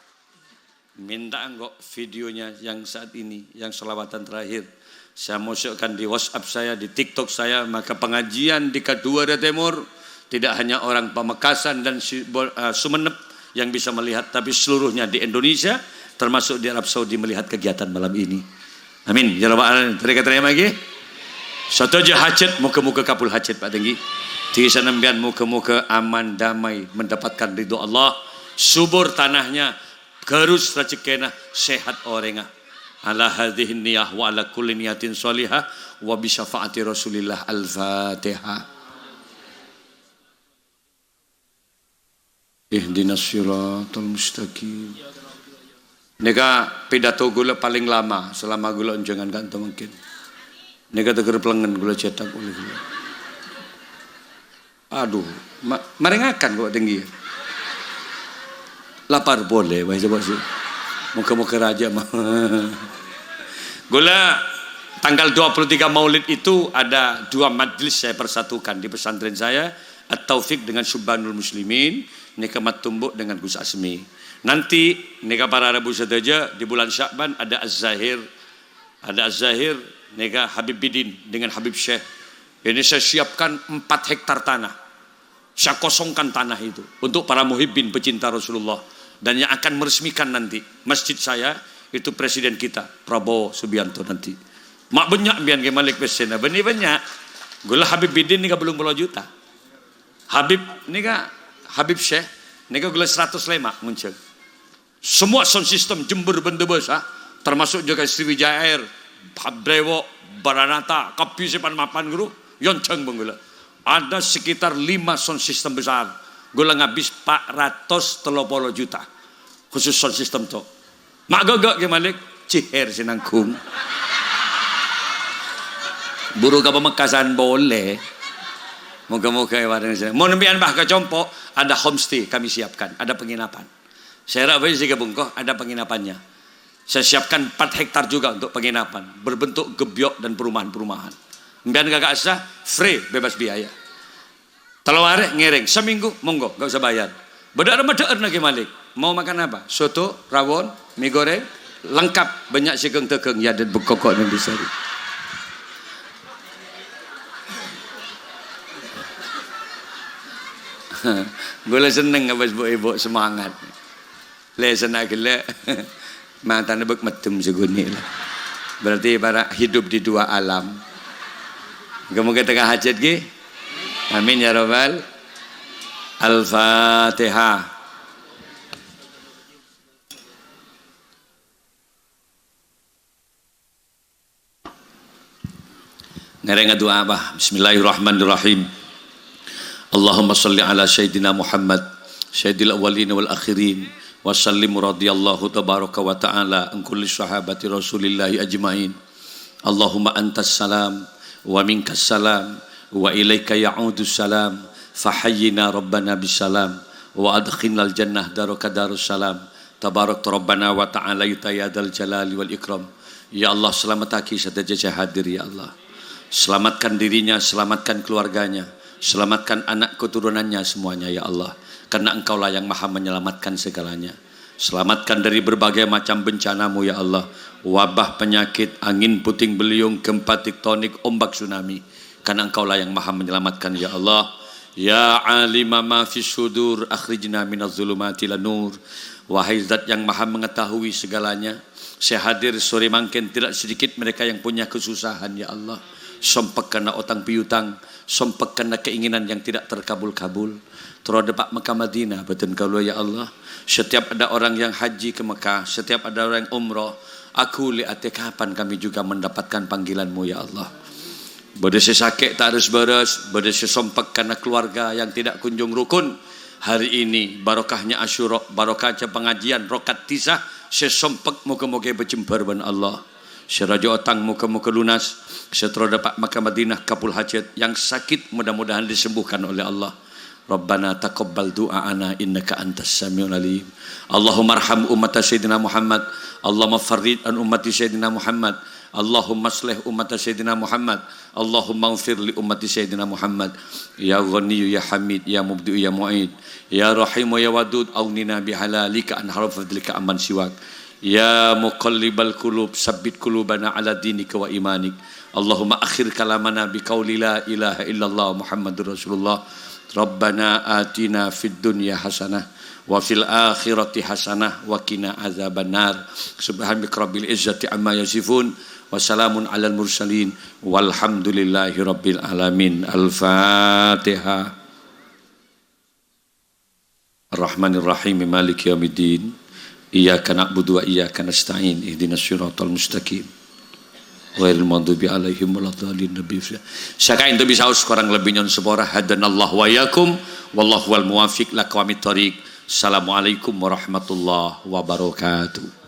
Minta engko' videonya yang saat ini, yang selawatan terakhir. Saya masukkan di WhatsApp saya, di TikTok saya, maka pengajian di Kadua Area Timur, tidak hanya orang Pamekasan dan Si-, Bo-, eh, Sumenep yang bisa melihat, tapi seluruhnya di Indonesia, termasuk di Arab Saudi, melihat kegiatan malam ini. Amin. Ya Rabbal Alamin. Terima kasih lagi. Sadhâjâ hajat, moga-moga kabul hajat, Pak Tenggi. Di sana sampeyan moga-moga aman, damai, mendapatkan ridho Allah. Subur tanahnya, gharus rajhekkèna, sehat orèngnga. Ala hadhihi niyah wa ala kulli niyatin shalihah wa bi syafaati Rasulillah. Al-Fatihah. Ihdinas siratal mustaqim. Nèka pidato ghulâ palèng lama, salama ghulâ onjhângan ka'dinto mangkèn. Nèka tegger pelengngen ghulâ cètak olè ghulâ. Aduh, ma-, marèngakan kok Tenggi. Lapar polè, wah, coba sih. Moga-moga rajâ ma-, Ghulâ, tanggal dua puluh tiga Maulid itu ada dua majlis saya persatukan di pesantren saya, At-Taufik dengan Syubbanul Muslimin, nèka Mat Tumbuk dengan Gus Asmi. Nanti, nèka para rabu sadhâjâ, di bulan Sya'ban ada Az-Zahir, ada Az-Zahir, nèka Habib Bidin dengan Habib Syekh. Ini saya siapkan empat hektar tanah. Saya kosongkan tanah itu untuk para muhibbin pecinta Rasulullah. Dan yang akan meresmikan nanti masjid saya itu presiden kita, Prabowo Subianto nanti. Ma' bânnya' mbiyan Kè Malik pèssèna, bânnè bânnya'. Ghulâ Habib Bidin nèka bâllung polo juta. Habib nèka, Habib Syekh nèka ghulâ saratos lèma' ngonjhâng. Semua sound system Jember bân Tebasa, termasuk juga Sriwijaya Air, Brewo, Baranata, kabbhi sè pan-mapan ghuru, èonjhâng bân ghulâ. Ada sekitar lima sound system besar. Ghulâ ngabis empat ratus tello polo juta. Khusus sound system to. Ma' ghâgghâ' Kè Malik, cihèr sè nangghung. Buru ka Pamekasan polè. Moga-moga èparèngè sè. Mon sampèyan bâ ka compo', ada homestay kami siapkan, ada penginapan. Sèra bhâi sè kabungko, ada penginapannya. Saya siapkan empat hektar juga untuk penginapan, berbentuk gebyok dan perumahan-perumahan. Sampèyan ka ka'assa, free, bebas biaya. Tello arè ngèrèng, seminggu, monggo, nggak usah bayar. Bâdâ rèma dhâ'ârna Kè Malik. Mau makan apa? Soto, rawon, mie goreng, lengkap. Bânnya' sè ghâng-dâghâng, yâ, dan bekokok nang bisa. Ghulâ senneng pas bu-ibu semangat. Lèsanna ghellâ'. Matana bâk meddem sakonè'. Berarti para hidup di dua alam. Moga-moga tekka hajat, ghi. Amin ya rabbal. Al-Fatihah. Ngèrèng adu'a, Bah. Bismillahirrahmanirrahim. Allahumma shalli ala Sayyidina Muhammad, Sayyidil awwalin wal akhirin, wa sallim radhiyallahu tabaraka wa ta'ala an kulli sahabati Rasulillahi ajma'in. Allahumma antas salam, wa minkas salam, wa ilaika ya'udus salam, fahayyina Rabbana bis salam, wa adkhilnal jannah daraka darus salam, tabarakta Rabbana wa ta'alaita ya dzal jalali wal ikram. Ya Allah, selamataghi sadhâjâ sè hadir, ya Allah. Selamatkan dirinya, selamatkan keluarganya, selamatkan anak keturunannya semuanya, ya Allah. Karena Engkaulah yang Maha Menyelamatkan segalanya. Selamatkan dari berbagai macam bencana-Mu, ya Allah. Wabah, penyakit, angin puting beliung, gempa tektonik, ombak tsunami. Karena Engkaulah yang Maha Menyelamatkan, ya Allah. Ya alima ma fis sudur, akhrijna minaz zulumati ilan nur. Wahai Zat yang Maha Mengetahui segalanya, sè hadir sore mangkèn tidak sedikit mereka yang punya kesusahan, ya Allah. Sompek karena otang piutang, sompek karena keinginan yang tidak terkabul-kabul. Terro dâpa' Mekkah Madinah bâdân kaulâ, ya Allah. Setiap ada orang yang haji ke Mekah, setiap ada orang yang umroh, aghuli atè kapan kami juga mendapatkan panggilan-Mu, ya Allah. Bâdâ sè sakè' ta' res-bâres, bâdâ sè sompek karena keluarga yang tidak kunjung rukun. Hari ini, barokahnya Asyura, barokahnya pengajian, rokat tisah, sè sompek moga-moga èbâjembhâr bân Allah. Sè rajâ otang moga-moga lunas, sè terro dâpa' Mekkah Madinah kabul hajat, yang sakit mudah-mudahan disembuhkan oleh Allah. Rabbana taqabbal du'aana innaka antas samiul alim. Allahumma arham ummata Sayyidina Muhammad. Allahumma farrij an ummati Sayyidina Muhammad. Allahumma aslih ummata Sayyidina Muhammad. Allahumma ighfir li ummati Sayyidina Muhammad. Ya Ghaniyyu ya Hamid, ya Mubdi'u ya Mu'id, ya Rahimu ya Wadud, aghnina bihalalika an haram fadlika amman siwak. Ya muqallibal qulub, sabbit qulubana ala dinika wa imanik. Allahumma akhir kalamana biqauli la ilaha illallah Muhammadur Rasulullah. Rabbana atina fid dunya hasanah wa fil akhirati hasanah wa qina adzabannar. Subhana rabbika rabbil izzati amma yasifun. Wa salamun alal mursalin. Walhamdulillahi rabbil alamin. Al-Fatihah. Ar-Rahmanir Rahim, Maliki Yaumiddin. Iyyaka na'budu wa iyyaka nasta'in. Ihdinas siratal mustaqim. Ghairil maghdubi 'alaihim waladdallin. Nabi. Sakaènto bisa us, korang lebbi nyo'on sapora. Hadanallahu wa iyyakum. Wallahu wal muwaffiq ila aqwamit thoriq. Assalamualaikum warahmatullahi wabarakatuh.